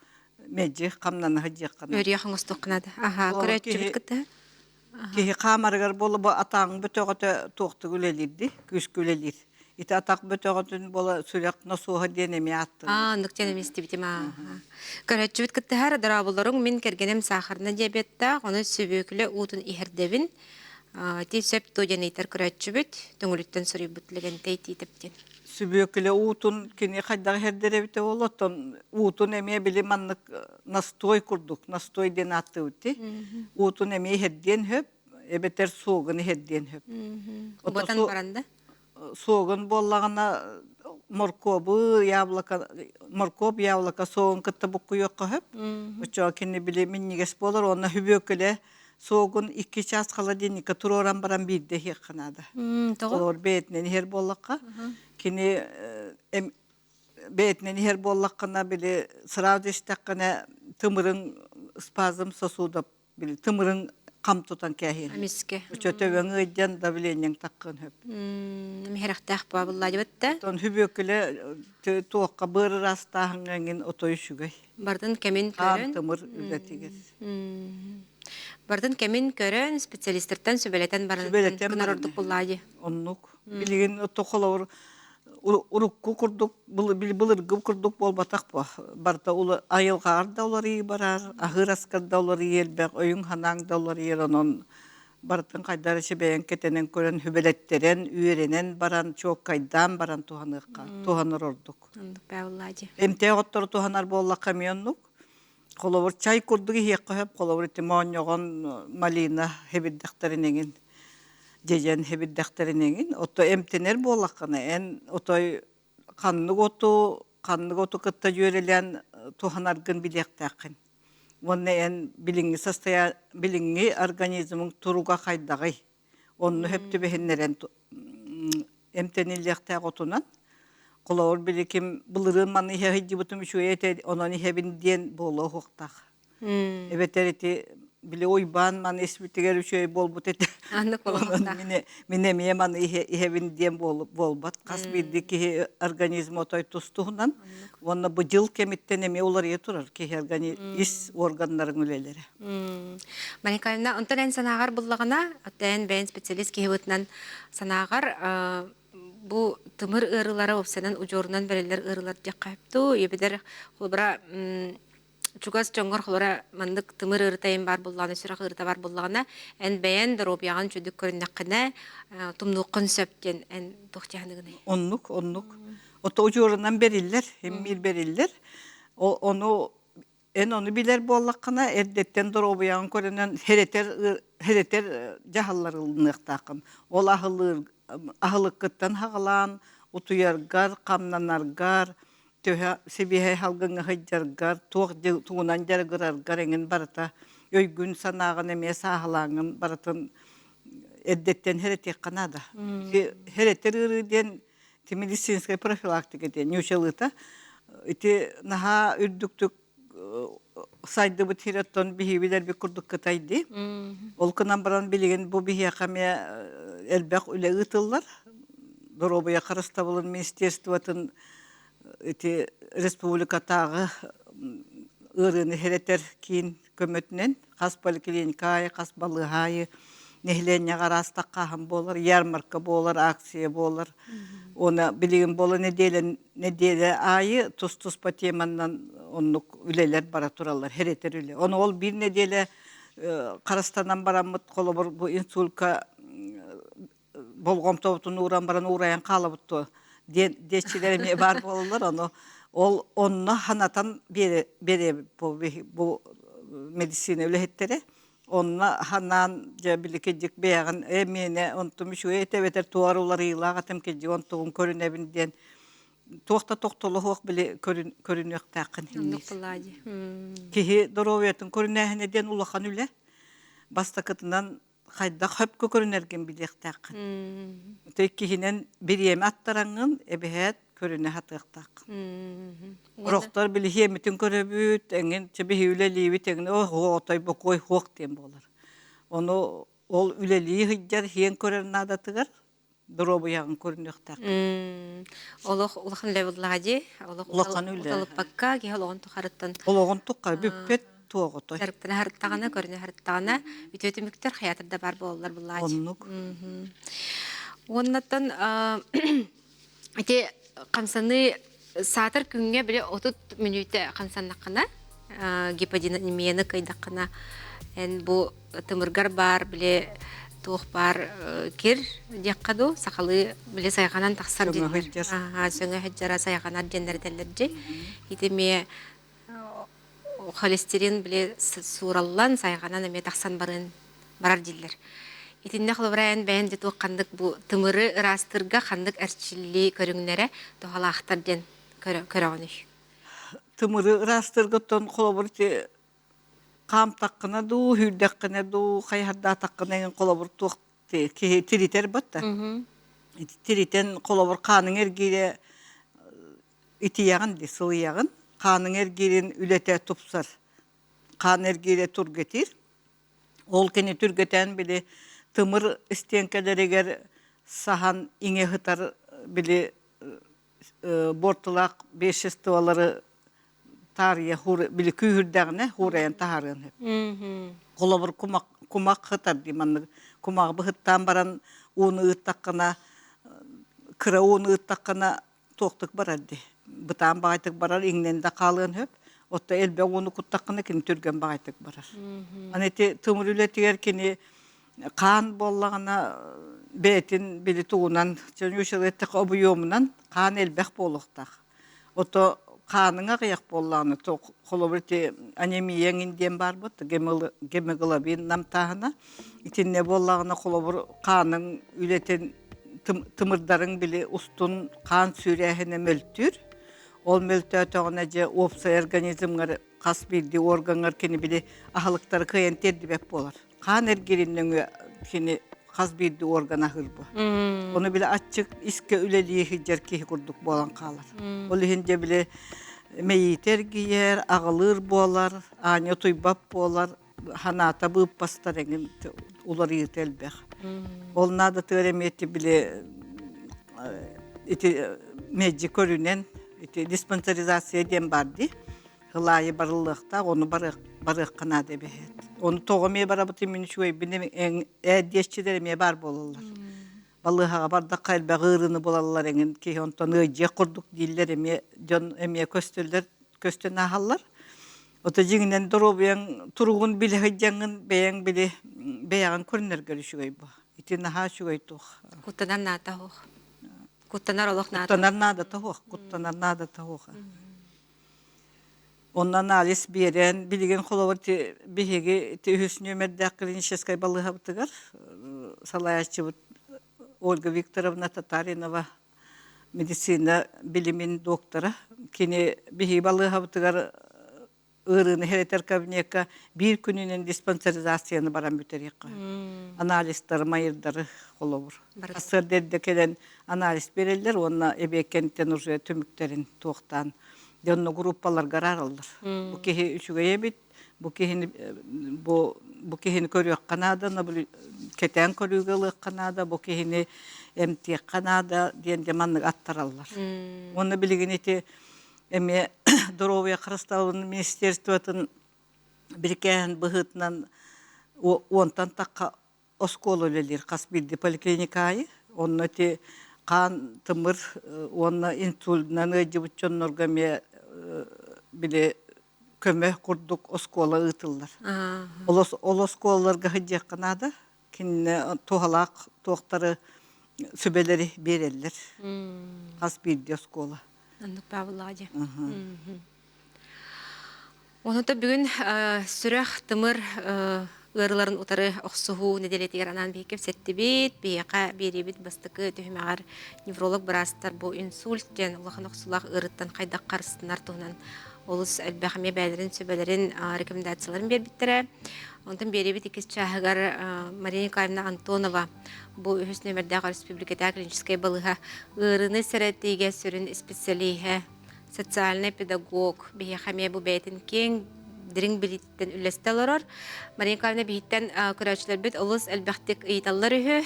I: мэлдьи хамнана сылдьыахха наада.
A: Өрүөх оҥостуохха наада. Аха, көрөөччүбүт кытта.
I: Киһи хаамарыгар буола бу атааҥ бөтөҕөтө туохтук үлэлиирди, күүскэ үлэлиир. Ити атах бөтөҕөтүн буола сүрэх носуоһа диэн эмиэ ааттанар.
A: Аа, оннук диэн эмиэ истибитим аа. Көрөөччүбүт кыттыһар, дорооболоруҥ, мин кэргэним саахарына диабеттаах, ону сүбүөкүлэ уутун иһэрдэбин. Ити сөп дуо диэн ыйытар көрөөччүбүт, Төҥүлүттэн суруйбут Лэгэнтэй Тиитэп диэн.
I: Сүбүөкүлэ уутун кини хайдах иһэрдэр эбитэ буолла, оттон уутун эмиэ били маннык настой курдук, настой диэн ааттыыбыт дии. Уутун эмиэ иһэрдиэн сөп, эбэтэр суогун иһэрдиэн сөп.
A: Убатан баран да?
I: Суогун буоллаҕына моркуобу, яблоко, моркуоп, яблоко суогун кытта буккуйуохха сөп. Оччоҕо кини били минньигэс буолар уонна сүбүөкүлэ суогун икки чаас холодильникка туруоран баран биирдэ иһиэххэ наада.
A: Тоҕо?
I: Олор бэйэтинэн иһэр буоллахха, кини бэйэтинэн иһэр буоллаххына, били сразу истэххинэ тымырыҥ спазм сосудов били тымырыҥ хам тутан кээһиэн.
A: Эмискэ.
I: Өчөтө өҥ ыйдьан давлениең таххын хөп.
A: Миһэрэхтээх баабыллаадьыбат да.
I: Тон хүбүөкүлэ туохха быар ыраастааһыҥҥа эҥин отой үчүгэй.
A: Бардын кэмин
I: Хаан
A: көрөн.
I: тымыр үлэтигэр.
A: Бардын кэмин көрөн специалистартан сүбэлэтэн баран
I: Сүбэлэтэн
A: гынар
I: баран.
A: ордук буллаадьы.
I: Оннук. Билигин ото холобур урукку курдук былыргы курдук буолбатах буо. Барыта айылҕаҕар да уларыйыы барар, аһыыр аскар да уларыйыы элбэх, өйүҥ-санааҥ да уларыйар, онон барытын хайдах эрэ бэйэҥ кэтэнэн көрөн, сүбэлэттэрэн, үөрэнэн баран, чуоккайдаан баран туһаныахха, туһанар ордук. Эмтээх оттору туһанар буоллахха эмиэ оннук. Холобур, чай курдук иһиэххэ сөп, холобур, ити моонньоҕон малина хэбирдэхтэрин эҥин, дьэдьэн хэбирдэхтэрин эҥин. Ото эмтэнэр буоллаххына, эн отой ханнык оту, ханнык оту кытта дьүөрэлээн туһанаргын билиэхтээххин. Уонна эн билиҥҥи состоя билиҥҥи организмыҥ туруга хайдаҕый? Онно сөп түбэһиннэрэн эмтэниллиэхтээх отунан. Холобур, били ким былырыын маны иһэ сылдьыбытым үчүгэй этэ, онон иһэбин диэн буолуо уһуктаах. Эбэтэр ити били Уйбаан маны испитигэр үчүгэй буолбут этэ.
A: Аннык
I: Онон мин, мин эмиэ маны иһэбин диэн буолбат. Хас биирдии киһи организма отой тус-туһунан. Уонна бу дьыл кэмиттэн эмиэ уларыйа турар киһи органи ис органнарын үлэлэрэ.
A: Мария Николаевна, онтон эн санааҕар буллаҕына, эн бэйэн специалист киһи быһыытынан санааҕар бу тымыр ыарыылара уопсайынан удьуорунан бэриллэр ыарыылар диэххэ сөп дуу, эбэтэр холобура чугас дьоҥҥор холобура маннык тымыр ыарыыта эйин баар буоллаҕына, сүрэх ыарыыта баар буоллаҕына, эн бэйэн доруобуйаҕын үчүгдүк көрүннэххинэ тумнуоххун сөп диэн эн туох дии саныыгыный?
I: Оннук, оннук. Ото удьуорунан бэриллэр, иммиир бэриллэр. Ону Эн ону билэр буоллаххына, эрдэттэн доруобуйаҕын көрүнэн хэрэтэр хэрэтэр дьаһаллар ылыныахтааххын. Ол аһылыыр аһылыккыттан хаҕалаан, утуйаргар, хамнанаргар, төһө сибиэһэй салгыҥҥа сылдьаргар, туох тугунан дьарыгыраргар эҥин барыта өйгүн-санааҕын эмиэ сааһылааҥҥын барытын эрдэттэн хэрэтиэххэ наада. Хэрэтэр ыарыы диэн ити медицинскэй профилактика диэн ньуучалыыта ити наһаа үрдүктүк сайдыбыт сир оттон биһиги билэрбит курдук Кытай дии. Ол гынан баран билигин бу биһиэхэ эмиэ элбэх үлэ ыытыллар. Доруобуйа харыстабылын министерствотын ити республикатааҕы ыарыыны сэрэтэр киин көмөтүнэн хас поликлиника аайы, хас балыыһа аайы нэһилиэнньэҕэ араас таккааһын буолар, ярмарка буолар, акция буолар. Уонна билигин буола нэдиэлэ нэдиэлэ аайы тус-туспа теманан оннук үлэлэр бара тураллар, хэрэтэр үлэ. Ону ол биир нэдиэлэ харыстанан бараммыт, холобур, бу инсулька болҕомтобутун ууран баран уурайан хаалабыт дуо диэн диэччилэр эмиэ баар буолаллар. Ону ол онно ханатан биэриэбит бу медицина үлэһиттэрэ. Онно ханаан дьэ били кирдьик бэйэҕин ээ миэнэ онтум үчүгэй этэ эбэтэр туох эрэ уларыйыылаах этим кирдьик онтугун көрүнэбин диэн туох да тохтоло суох били көрүнүөхтээххин
A: Оннук былаа дии.
I: Киһи доруобуйатын көрүнээһинэ диэн улахан үлэ. Бастакытынан хайдах хөпкө көрүнэргин билиэхтээххин. Иккиһинэн бириэмэ аттараҥҥын эбэһээт көрүнэ сатыахтааххын. Орохтор билиһиэмитин көрөбүт, эҥин чэбиһи үлэлиибит, эҥин оо отой бокуой хуох диэн буолар. Ону ол үлэлии сылдьар иһиэн көрөр наадатыгар доруобуйаҕын көрүнүөхтээх.
A: Олох улахан үлэ буоллаҕа дии. Олох
I: Улахан үлэ.
A: уталыппакка киһи олоҕун тухарыттан
I: Олоҕун тухары бүппэт туоҕутой.
A: дьарыктана сырыттаҕына, көрүнэ сырыттаҕына үтүө түмүктэр хайаатар да баар буолаллар буоллаҕа дии.
I: Оннук.
A: Уоннаттан ити хамсаныы саатар күҥҥэ били 30 мүнүүтэ хамсаннаххына гиподинамияны кыйдаххына эн бу тымыргар баар били туох баар кир диэххэ дуу сахалыы били сайҕанан тахсар диэннэр сөҥө сылдьара сайҕанар диэннэр этэллэр дии ити эмиэ холестерин били суураллан сайҕанан эмиэ тахсан барыан барар дииллэр итиннэ холобура эн бэйэн де туох ханнык бу тымыры ыраастыырга ханнык эрчиллии көрүҥнэрэ туһалаахтар диэн көрөҕүнүй
I: Тымыры ыраастыырга оттон холобур ити хаамтаххына дуу, сүүрдэххинэ дуу, хайыһардаатаххына эҥин холобур туох киһи тиритэр батта. Тиритэн холобур хааныҥ эргиирэ итийэҕин дии, сылыйаҕын. Хааныҥ эргиирин үлэтэ тупсар. Хаан эргиирэ тургэтиир. Ол кини түргэтэн били тымыр истиэҥкэлэригэр саһан иҥэ сытар били буортулаах веществолары таарыйа били күүһүрдэҕинэ хуурайан таһаарыан сөп. Холобур кумах кумах сытар дии маннык кумаҕы быһыттаан баран ууну ыыттаххына кыра ууну ыыттаххына туохтук барар дии. Бытаан баҕайытык барар иҥнэн да хаалыан сөп. Отто элбэх ууну куттаххына кини түргэн баҕайытык барар. Аны ити тымыр үлэтигэр кини хаан буоллаҕына бэйэтин били тугунан эттэххэ обуйуомунан хаан элбэх буолуохтаах. Ото хааныҥ аҕыйах буоллаҕына холобур ити анемия эҥин диэн баар буолта гемоглобин намтааһына итиннэ буоллаҕына холобур хааныҥ үлэтин тымырдарыҥ били устун хаан сүүрээһинэ мөлтүүр. Ол мөлтөөтөҕүнэ дьэ уопсай организмҥар хас биирдии органҥар кини били аһылыктары кыайан тиэрдибэт буолар. Хаан эргирин нөҥүө кини хас биирдии орган аһыыр бу. Ону били аччык искэ үлэлии сылдьар киһи курдук буолан хаалар. Ол иһин дьэ били мэйиитэ эргийэр, аҕылыыр буолар, аанньа утуйбат буолар, ханаата быыппастар эҥин уларыйыыта элбэх. Ол наадатыгар эмиэ ити били ити мэлдьи көрүнэн ити диспансеризация диэн баар дии. Ылаайы барыллыахтаах, ону барыахха наада эбэһээт. Ону тоҕо эмиэ барабытын мин үчүгэйбин ээ диэччилэр эмиэ баар буолаллар. Балыыһаҕа бардахха элбэх ыарыыны булаллар эҥин киһи онтон ыалдьыах курдук дииллэр эмиэ дьон эмиэ көстөллөр көстөн ааһаллар. Ото дьиҥинэн доруобуйаҥ туругун билэ сылдьаҥҥын бэйэҥ били бэйэҕин көрүнэргэр үчүгэй бу. Ити наһаа үчүгэй туох.
A: Куттанар наада суох. Куттанар олох наада.
I: Куттанар наадата суох. Куттанар наадата суох. Онно анализ биэрэн, билигин холобур биһиги үһүс нүөмэрдээх клиническай балыыһабытыгар салайааччыбыт Ольга Викторовна Татаринова медицина билимин доктора. Кини биһиги балыыһабытыгар ыарыыны хэрэтэр кабинекка биир күнүнэн диспансеризацияны баран бүтэриэххэ. Анализтары, майырдары холобур. Сарсыарда эрдэ кэлэн анализ берэллэр уонна эбиэккэнтэн уже түмүктэрин туохтаан. Дьэ онно группаларга араараллар. Бу киһи үчүгэй эбит, бу киһини бу бу киһини көрүөххэ наада, кэтээн көрүүгэ ылыахха наада, бу киһини эмтиэххэ наада диэн дьэ маннык аттараллар. Уонна билигин ити эмиэ доруобуйа харыстабылын министерствотын бирикээһин быһыытынан уонтан тахха оскуола үлэлиир хас биирдии поликлиника аайы. Онно ити хаан тымыр уонна инсультынан ыалдьыбыт дьоннорго эмиэ били көмө курдук оскуола ыытыллар. Ол оскуолаларга сылдьыахха наада. Кинини туһалаах туохтары сүбэлэри биэрэллэр. Хас биирдии оскуола.
A: Оннук баабыллаҕа дии. Онута бүгүн сүрэх, тымыр ыарыыларын утары охсуһуу нэдиэлэтигэр анаан биһиги кэпсэттибит. Биһиэхэ биэриибит бастакы түһүмэҕэр невролог быраастар бу инсульт диэн улахан охсуулаах ыарыыттан хайдах харыстанар туһунан олус элбэх эмиэ бэйэлэрин сүбэлэрин, рекомендацияларын биэрбиттэрэ. Онтон биэриибит иккис чааһыгар Мария Николаевна Антонова бу үһүс нүөмэрдээх өрөспүүбүлүкэтээҕи клиническэй балыыһа ыарыыны сэрэтиигэ сүрүн исписэлииһэ социальный педагог биһиэхэ эмиэ бу бэйэтин киэҥ дириҥ билиититтэн үллэстэ олорор. Мария Николаевна биһиттэн көрөөччүлэрбит олус элбэхтик ыйыталлар үһү.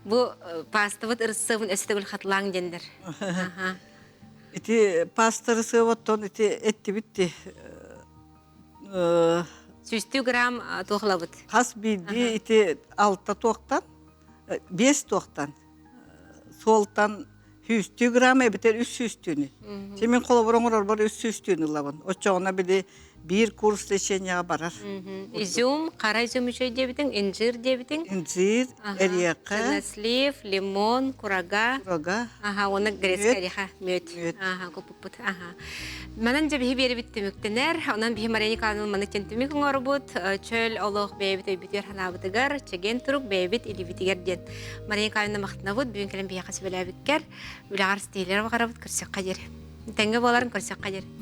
A: Бу паастабыт ырысыабын өссө төгүл хатылааҥ диэннэр.
I: Ити паста ырысыабыттан ити эттибит ти
A: Сүүстүү грамм туохлабыт.
I: Хас биирдии ити алта туохтан, биэс туохтан суолтан сүүстүү грамм эбэтэр үс сүүстүүнү. Чи мин холобур оҥорорбор үс сүүстүүнү ылабын. Оччоҕуна били биир курс лечениеҕа барар.
A: Изюм, хара изюм үчүгэй диэбитиҥ, инжир диэбитиҥ.
I: Инжир, эриэхэ.
A: Чернослив, лимон, курага.
I: Курага.
A: Аха, уонна грецкий ореха, мүөт. Аха, куппуппут. Аха. Манан дьэ биһи биэрибит түмүктэнэр. Онон биһи Мария Николаевна маны тен түмүк оҥорбут. Чөл олох бэйэбит өйбүтүгэр санаабытыгар, чэгиэн турук бэйэбит илиибитигэр диэн. Мария Николаевна махтанабыт бүгүн кэлэн биһиэхэ сүбэлээбиккэр, үлэҕэр ситиһиилэр баҕарабыт көрсөххө диэри. Тэҥҥэ буоларын көрсөххө диэри.